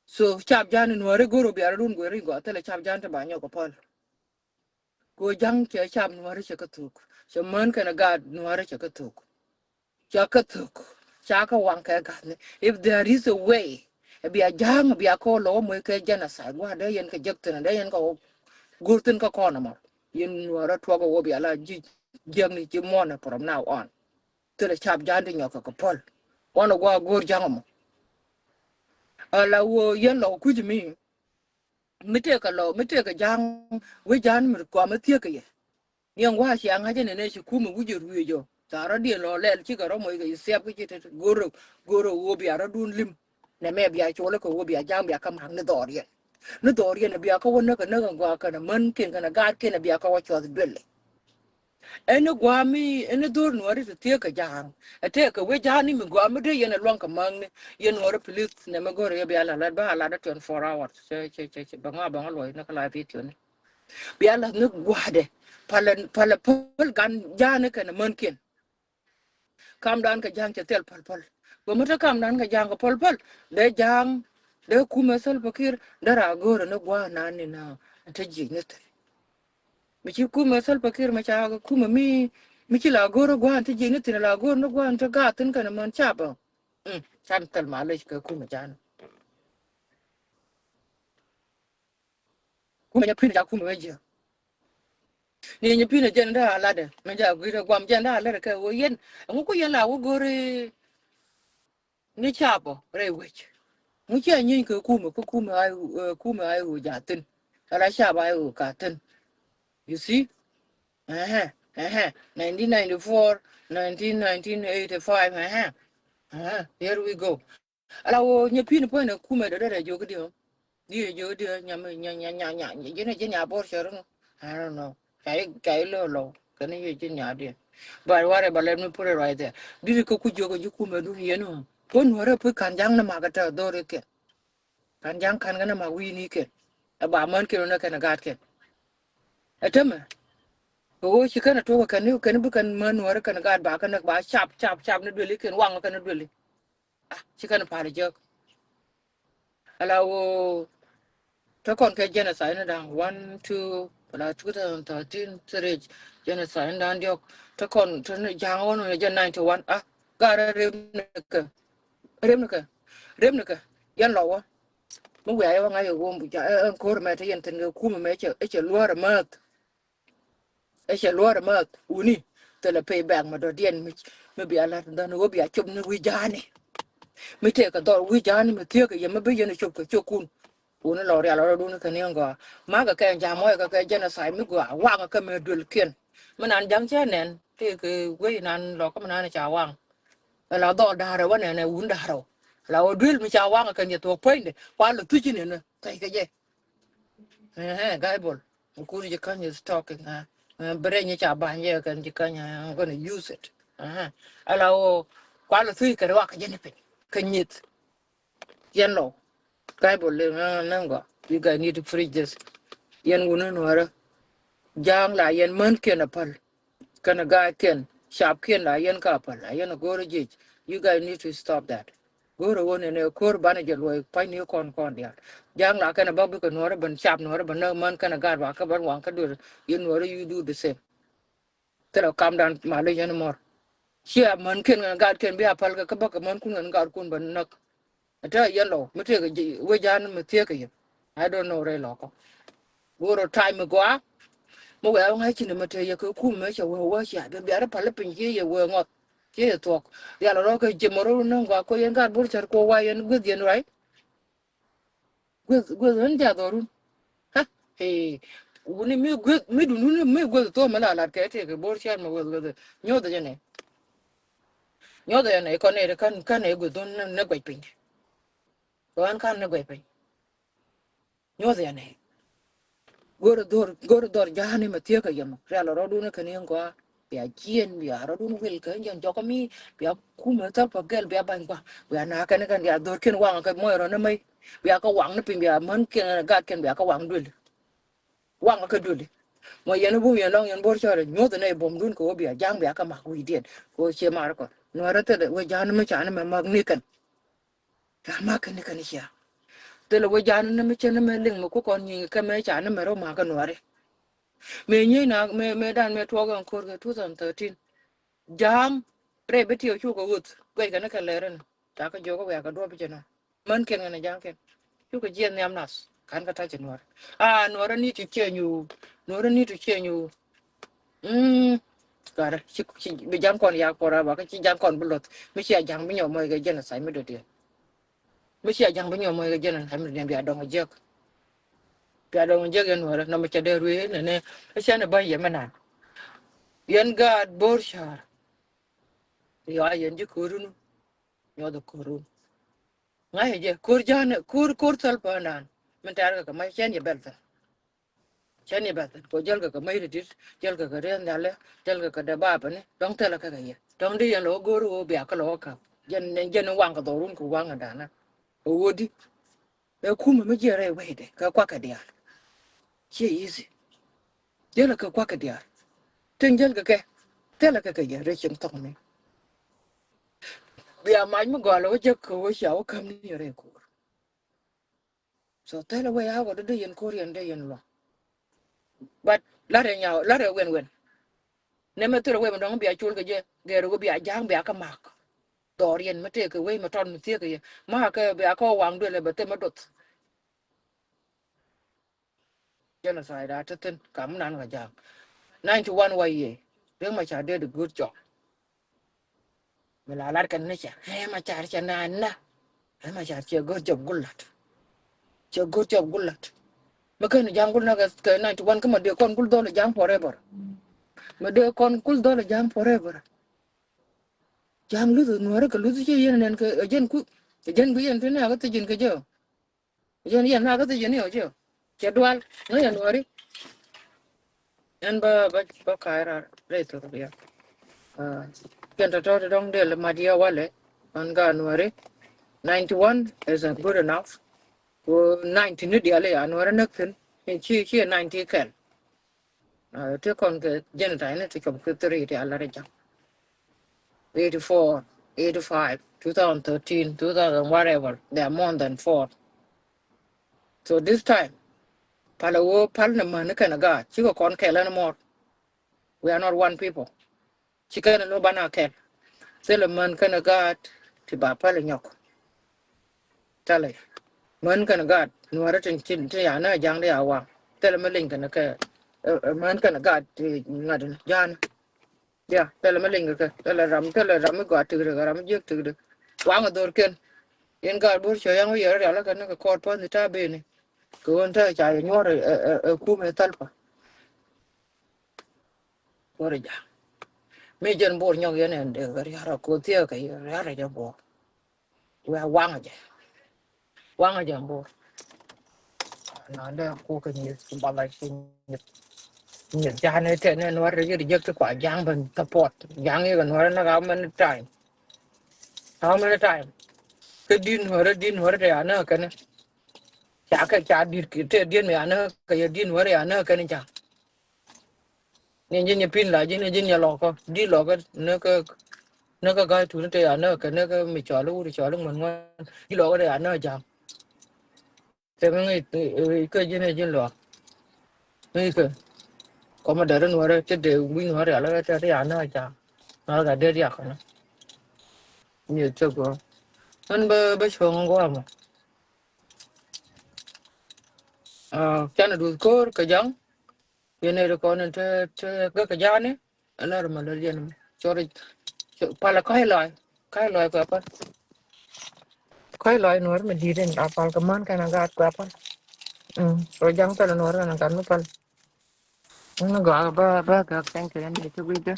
So cap jani nuɔri go̱r biarä dun gueri gɔa thilɛ cap jani te ba nyɔk kɛ pal. Ko ja̱ŋ cɛ cap nuɔ̱ɔ̱ri cɛ kä thuk. Cɛ män kɛnɛ gaat nuɔ̱ɔ̱ri cɛ kä thuk. Cɛ kä thuk. Ca kä waŋ kɛ ga̱thni. If there is a way, ɛ bia ja̱ŋ bia kɔ lɔ wä moc kɛ genocide. Wa dee yɛn kɛ jek thin dee yɛn kɛ wä go̱r thin kä kɔn ɛmɔ. Yɛn nuɔ̱ɔ̱rä tuɔk wä bia la ji̱ jiäkni ji̱ muɔ̱nɛ from now on. Thilɛ cap ja̱ŋ di nyɔk kɛ kɛ päl. Wanɛ gua̱a̱ go̱r ja̱ŋ ɛmɔ. Ala wä yɛn lɔ kuc mi. Mi tëëkɛ lɔ mi tëëkɛ ja̱a̱ŋ wec ja̱a̱n mi kua mi thiäkä yɛ. Niɛŋ wa̱a̱ cia ŋa̱cä nɛnɛ ci kumɛ wi̱c ɛ ruëëc ɔ thaarä diɛn lɔ lɛl cikɛ rɔ moc kɛ ci thiap kä ci tet go̱rä go̱rä ɣöö bia rɔ̱dun lim. Nɛ mɛ bia colä kɛ ɣöö bia ja̱a̱ŋ bia kä ma̱a̱k ni dhɔɔriɛn. Ni dhɔɔriɛn bia kä wä näk ɛ näk ɛ gɔaa kɛnɛ män ken kɛnɛ gaat ken bia kä wä cuɔth duël. Ɛn ni guami, ɛn ni dhor Nuɔri ti thiek kɛ ja̱a̱ŋ. Ɛ tëë kɛ wee ja̱a̱ŋ ni mi guami dee yɛn ɛ luɔ̱ŋ kɛ ma̱ŋni. Yɛn Nuɔri please, nɛ mi go̱ri yɛ bia la lat, ba la lat twenty four hours. Cɛ, cɛ, cɛ, cɛ, bɛ ŋa, bɛ ŋa luɔc ni kɛ la video ni. Bia la ni gua̱dɛ. Palɛ, palɛ päl gan ja̱a̱ŋ ni kɛn mänkiɛn. Kamdan kɛ ja̱a̱ŋ cɛ thil päl päl. Bä mi te kamdan kɛ ja̱a̱ŋ kɛ päl päl. Dee ja̱a̱ŋ, dee kumɛ Salva Kiir, dee ra go̱o̱rɛ ni gua̱a̱ nan ni na. Te ji̱ ni thil. Mi ci kumɛ Salva Kiir, mi ca kumɛ mi, mi ci la go̱o̱r gua̱a̱n ti ji̱ ni thin, la go̱o̱r ni gua̱a̱n ti gaat thin kɛn män cap. Mm, can thil malec kɛ kumɛ ja̱a̱ŋ. Kumɛ nyɛ pi̱n ca kumɛ wee jiɛ. Ni nyɛ pi̱n jɛn da aladɛ, mi ja gui̱dɛ guam jɛn da aladɛ kɛ wee yɛn. Ɛŋu ku yɛn la wee go̱o̱ri ni cap ɔ rɛy wec. Ŋu cia nyieeny kɛ kumɛ, kä kumɛ ay, eh, kumɛ ay ɣöö ja thin. Ala cap ay ɣöö ka thin. You see? Ɛhɛ, ɛhɛ. Nineteen ninety-four, nineteen, nineteen eighty-five, ɛhɛ. Ɛhɛ, here we go. Ala ɣöö nyɛ pi̱n puɔ̱nɛ kumɛ dɔ̱dɔ̱dɛ jiök diɛ. Diɛ jiök diɛ, nya mi, nya, nya, nya, nya, ji̱n, ji̱n nya bor cɛ run. I don't know. Ca i̱, ca i̱ lo̱w lo̱w kɛn i̱ yɛ ji̱n nya diɛ. But whatever, let me put it right there. Di̱t kɛ ku jiök ji̱ kumɛ dun yɛn ɔ. Kä Nuɔrɛ pi ka̱n ja̱ŋ ni mak ɛ tɛ dhori kɛ. Ka̱n ja̱ŋ ka̱n kɛn ɛ mak wi̱i̱ ni kɛ. Ɛ ba män kɛn ɔ nɛ kɛn ɛ gaat kɛn. Ɛ tämɛ. Kɛ ɣöö ci kɛn ɛ tuɔk kɛn ni kɛn bi kɛn män Nuɔrɛ kɛn ɛ gaat ba kɛn ɛ ba cap, cap, cap ni duëli kɛn waŋ kɛn ni duëli. Ah, ci kɛn pal jek. Ala wo te kɔn kɛ genocide ni da̱ŋ one, two, ala two thousand thirteen, three genocide ni da̱ŋ diɔk. Te kɔn te ni ja̱a̱ŋ wä ni jɛ ninety one. Ah, garɛ rem ni kɛ. Rem ni kɛ. Rem ni kɛ. Yɛn lɔ wä. Mi wiaa yɛ wä ŋa̱c yɛ wä, ɛn ko̱r mɛ te yɛn thin kɛ kumɛ mɛ cɛ, cɛ luäär ɛ mäth. Ɛ cɛ luɔ̱ɔ̱r ɛ määth wuni. Thilɛ pay back mi dɔ̱diɛn mi, mi bia la̱t dhän wä bia cop ni wi̱i̱ ja̱a̱ni. Mi tëëkɛ dhɔr wi̱i̱ ja̱a̱ni mi thiäk yɛ mi bi yɛn cop kɛ cokun. Wuni lɔ rial rɔ duni kɛ ni gɔaa. Makɛ kɛ ja̱a̱m wä kɛ kɛ genocide mi gɔaa waŋ kɛ mɛ duël kiɛn. Mi nan ja̱ŋ cä nɛn tëëkɛ wei nan lɔ kä mi nan ca waŋ. Ɛ la dhɔl da̱rɛ wä nɛn ɛ wun da̱rɛ wä. La wä duël mi ca waŋ kɛ ni thuɔ̱k puɔ̱nydɛ kua lɛ thuc inɛn ɛ thɛy kɛ jɛ. Ɛhɛ, Gaibol. Kur ji̱ käny is talking, ha. Ɛ, bi rɛy nyi ca ba̱ny yɛ kɛn ji̱ käny, ha, I'm gonna use it. Ɛhɛ. Ala wä kualɛ thui̱ kɛ ruak kɛ jɛn piny. Kɛ nyith. Yɛn lɔ. Gaibol lɛ, ɛ, nɛn gɔaa. You guys need to preach this. Yɛn wuni Nuɔrä. Ja̱a̱ŋ la yɛn män kiɛn a päl. Kɛn a ga̱a̱c kiɛn. Cap kiɛn la yɛn ka päl. La yɛn a go̱o̱rä jiec. You guys need to stop that. Go̱o̱rä wä nɛnɛ ko̱r banɛ jɛ luɔ̱c pa̱ny ni kɔn kɔn diaal. Ja̱a̱ŋ la kɛn a bä bikɛ Nuɔrä ben cap Nuɔrä ben näk män kɛn a gaat ba kä ben waŋ kä duer. Yɛn Nuɔrä you do the same. Thilɛ kamdan malec yɛn mɔr. Cia män kiɛn kɛn a gaat kiɛn bi a päl kɛ kä bä kɛ män kun kɛn a gaat kun ben näk. Ɛ tɛ yɛn lɔ mi tëëkɛ wec ja̱a̱n mi thiëëkɛ yɛ. I don't know rɛy lɔkä. Go̱o̱rä ta̱a̱ mi gɔaa. Mi wɛ̈ɛ̈ ŋa̱c ci ni mi tëë yɛ kɛ kum mi cɛ wee wee cia bi biarä päl piny ci yɛ wee ŋɔth. Ci yɛ thuɔ̱k. Rial rɔ kɛ ji̱ mɛ rɔ ni gɔaa ko yɛn gaat Bor cär ko wa yɛn gueth yɛn ruac. Gueth, gueth ɣän jath ɣɔrun. Ha, ee, wuni mi gueth, mi dun wuni mi gueth thuɔ̱k mi la lat kɛ tëëkɛ Bor cär mi gueth gueth. Nyoth jɛ nɛ. Nyoth jɛ nɛ kɔn nɛ kän, kän nɛ gueth thun ni guec piny. Kɛ ɣän kän ni guec piny. Nyoth jɛ nɛ. Go̱r dhor, go̱r dhor ja̱a̱ni mi thiäkä yɛ mɔ. Rial rɔɔdun kɛ ni gɔaa. Bia jiɛn, bia rɔɔdun wil kɛ jɛn jɔkä mi, bia kumɛ thäl pa gɛl, bia ba̱ny gɔaa. Bia na kɛn kɛn bia dhor kiɛn waŋ kɛ mɔc rɔ ni mɛy. Bia kä waŋ ni piny, bia män kiɛn gat kiɛn, bia kä waŋ duëli. Waŋ kä duëli. Mɔ yɛn bum yɛn lɔŋ yɛn Bor cär, nyoth nɛ bom dun kɛ wä bia ja̱a̱ŋ, bia kä mak wi̱i̱diɛn. Kɛ wä cie mar kɔ. Nuɔrä thilɛ wä ja̱a̱ni mi ca ni mɛ mak ni kɛn. Ca mak kɛn ni kɛn cia. Thilɛ wä ja̱a̱ni ni mi cä ni mɛ liŋ mi ku kɔn nyiŋ kɛ mɛ ca ni mɛ rɔ mak kɛ Nuɔri. Mëë nyiey na, mëë, mëë dan mëë tuɔɔk ɛn ko̱r kɛ two thousand thirteen. Ja̱a̱ŋ rɛy bi tiɛw cukɛ ɣöth guɛc kɛn ni kɛ lɛr ɛn. Ca kɛ jiök kä wiak kɛ duɔ̱p bi cɛ nɔ. Män kiɛn kɛn ni ja̱a̱ŋ kiɛn. Cukɛ jiɛth nhiam nath. Ka̱n kɛ ta̱c ɛ Nuɔrä. Ah, Nuɔrä need to change you. Nuɔrä need to change you. Mm. Karɛ, ci, ci, bi ja̱ŋ kɔn yak forever, kä ci ja̱ŋ kɔn bi luɔth. Mi cia ja̱ŋ bi nyɔk mɔc kɛ genocide mi dɔ̱diɛn. Mi cia ja̱ŋ bi nyɔk mɔc kɛ genocide mi dɔ̱diɛn, bia dɔŋ jiäk. Bia dɔŋ jiäk yɛn Nuɔrä, nɔmɔ cɛ dee ruëë nɛnɛ. Ɛ cɛn ɛ bä yɛ mi nan. Yɛn gaat Bor cär. Yɔ a yɛn ji̱ ko̱run. Nyuɔth ko̱run. Ŋa̱cä jɛ, ko̱r ja̱a̱n, ko̱r, ko̱r thäl päändan. Min tɛ̈r kɛ kɛ mac cɛn yɛ bɛl thäl. Cä ni bɛth kɛ jäl kɛ kɛ mäc ri dit, jäl kɛ kɛ rieth nhial, jäl kɛ kɛ dee bapɛ ni dɔ̱ŋ thilɛ kɛ kɛ yɛ. Dɔ̱ŋ di yɛn lɛ wä go̱o̱r wä bia kä lɛ wä käp. Jɛn, jɛn waŋ kɛ dhɔrun kɛ waŋ ɛ da̱a̱n. Ɛ wä di. Ɛ kumɛ mi jiɛ rɛy wecdɛ kɛ kuak kɛ diaal. Ciɛ easy. Jäl kɛ kuak kɛ diaal. Tin jäl kɛ kɛ thilɛ kɛ kɛ yɛ rɛy cieŋ thɔkni. Bia mac mi gɔalɛ wä jek kɛ wä cia wä käm ni rɛy ko̱o̱r. So thilɛ wee a wä dee yɛn ko̱r yɛn dee yɛn luaŋ. But larɛ nyaw larɛ wen wen. Nɛ mɛ thilɛ wee mi dɔ̱ŋ bia col kɛ jɛ gɛr wä bia ja̱a̱ŋ bia kä mak. Dhɔr yɛn mi tëëk kɛ wee mi tɔt mi thiek kɛ yɛ ma kɛ bia kɔ waŋ duël ɛ bɛ thil mi doth. Genocide a te thin kam nan ka ja̱a̱ŋ. Ninety one wa yɛ Riek Machar did a good job. Mi la lat kɛn ni cɛ ɛ Machar cɛ na na. Ɛ Machar cɛ good job good lat. Cɛ good job good lat. Mi kɛn ja̱a̱ŋ good na kɛ ninety one kä ma dee kɔn good dhɔl ja̱a̱ŋ forever. Ma dee kɔn good dhɔl ja̱a̱ŋ forever. Ja̱a̱ŋ luth nuɔri kɛ luth cɛ yɛn nɛn kɛ jɛn ku jɛn ku yɛn tin ni a kä thijin kɛ jɛ. Yɛn yɛn na kä thijin ni ɔ jɛ cɛ dual ni yɛn nuɔri. Ɛn bä bä bä ka̱a̱c raar rɛy thok bia. Kɛn tɔ̱tɔ̱ ti dɔ̱ŋ dël mat yɛ walɛ. Ɣän ka nuɔri ninety one is a good enough. Ku ninety ni diali a nuɔri näk thi̱n. Ci ci ninety kɛl. Ti kɔn kɛ jɛn ta̱y ni ti cɔp kɛ thiri ti a lar ja̱ŋ. Eighty four, eighty five, two thousand thirteen, two thousand whatever, they are more than four. So this time, pal a wä pal ni män ni kɛn a gaat cikɛ kɔn kɛl anymore. We are not one people. Ci kɛn a lo bana kɛl. Thilɛ män kɛn a gaat ti ba pal a nyɔk. Thilɛ män kɛn a gaat nuɔrɛ tin tin ti ya na ja̱ŋ di a waŋ. Thilɛ mi liny kɛn a kɛ män kɛn a gaat ti ŋa̱t ja̱a̱n. Ya thilɛ mi liny kɛ kɛ thilɛ ram thilɛ ram mi gɔaa tikdɛ kɛ ram mi jiäk tikdɛ. Waŋ a dhor kɛn. Yɛn gaat bo̱r cuɛ yaŋ wä yɛrɛ rial kɛn ni kɛ kɔɔr päth ni ta̱a̱ beni. Kɛ ɣän ta̱a̱ ca yɛ nyuɔr ɛ ɛ ɛ kumɛ thal pa. Wä rɛ ja̱a̱ŋ mi jɛn bo̱r nyɔk yɛn ɛn dee kɛ ria̱r a koth thiee kɛ yɛ ria̱r a jɛ bo̱r. Wɛ waŋ a jɛ waŋ a jɛ bo̱r. Na dee kukɛ nyith ku bath a ci nyith nyith ja̱a̱n ɛ tɛn ɛ nuɔr rɛ ji̱ rɛ jek ti kua ja̱a̱ŋ ben support ja̱a̱ŋ yɛ kɛ nuɔr ɛ nak how many time. How many time? Kä di̱t nuɔr ɛ di̱t nuɔr ɛ tɛ ya näk kɛn. Ca kɛ ca di̱t kɛ tɛ di̱t mi ya näk kɛ yɛ di̱t nuɔr ɛ ya näk kɛn ja̱a̱ŋ. Ni ji̱n yɛ pin la ji̱n yɛ ji̱n yɛ lɔkä di lɔkä ni kä ni kä ga̱y tuni te ya ni kä ni kä mi cɔal wut cɔal ŋuan ŋuan di lɔkä te ya ni ja̱a̱ŋ. Te mi ŋi̱ kä ji̱n yɛ ji̱n lɔak ŋi̱ kä kɔmɛ dɛr in wärä te dee wi̱i̱ wärä ya lɔkä te ya ni ja̱a̱ŋ. Nɔr ka dee riak kɔnɔ. Ni te gɔɔ ɛn bä bä cuɔ̱ŋ gɔaa mɔ. Canɛ duth ko̱o̱r kɛ ja̱ŋ. Yɛn ɛ ri kɔn in te te gäk kɛ ja̱a̱ni. Ɛn lar ma lät yɛn cɔri palɛ ka̱c lɔac ka̱c lɔac kɛ pal. Ka̱c lɔac nuɔr mi di̱t in a pal kɛ män kɛn a gaat kɛ pal. Rɔ ja̱ŋ pɛl nuɔr kɛn a gat mi pal. Ni gɔaa bä bä gäk thank you yɛn ɛ ti wi̱cdä.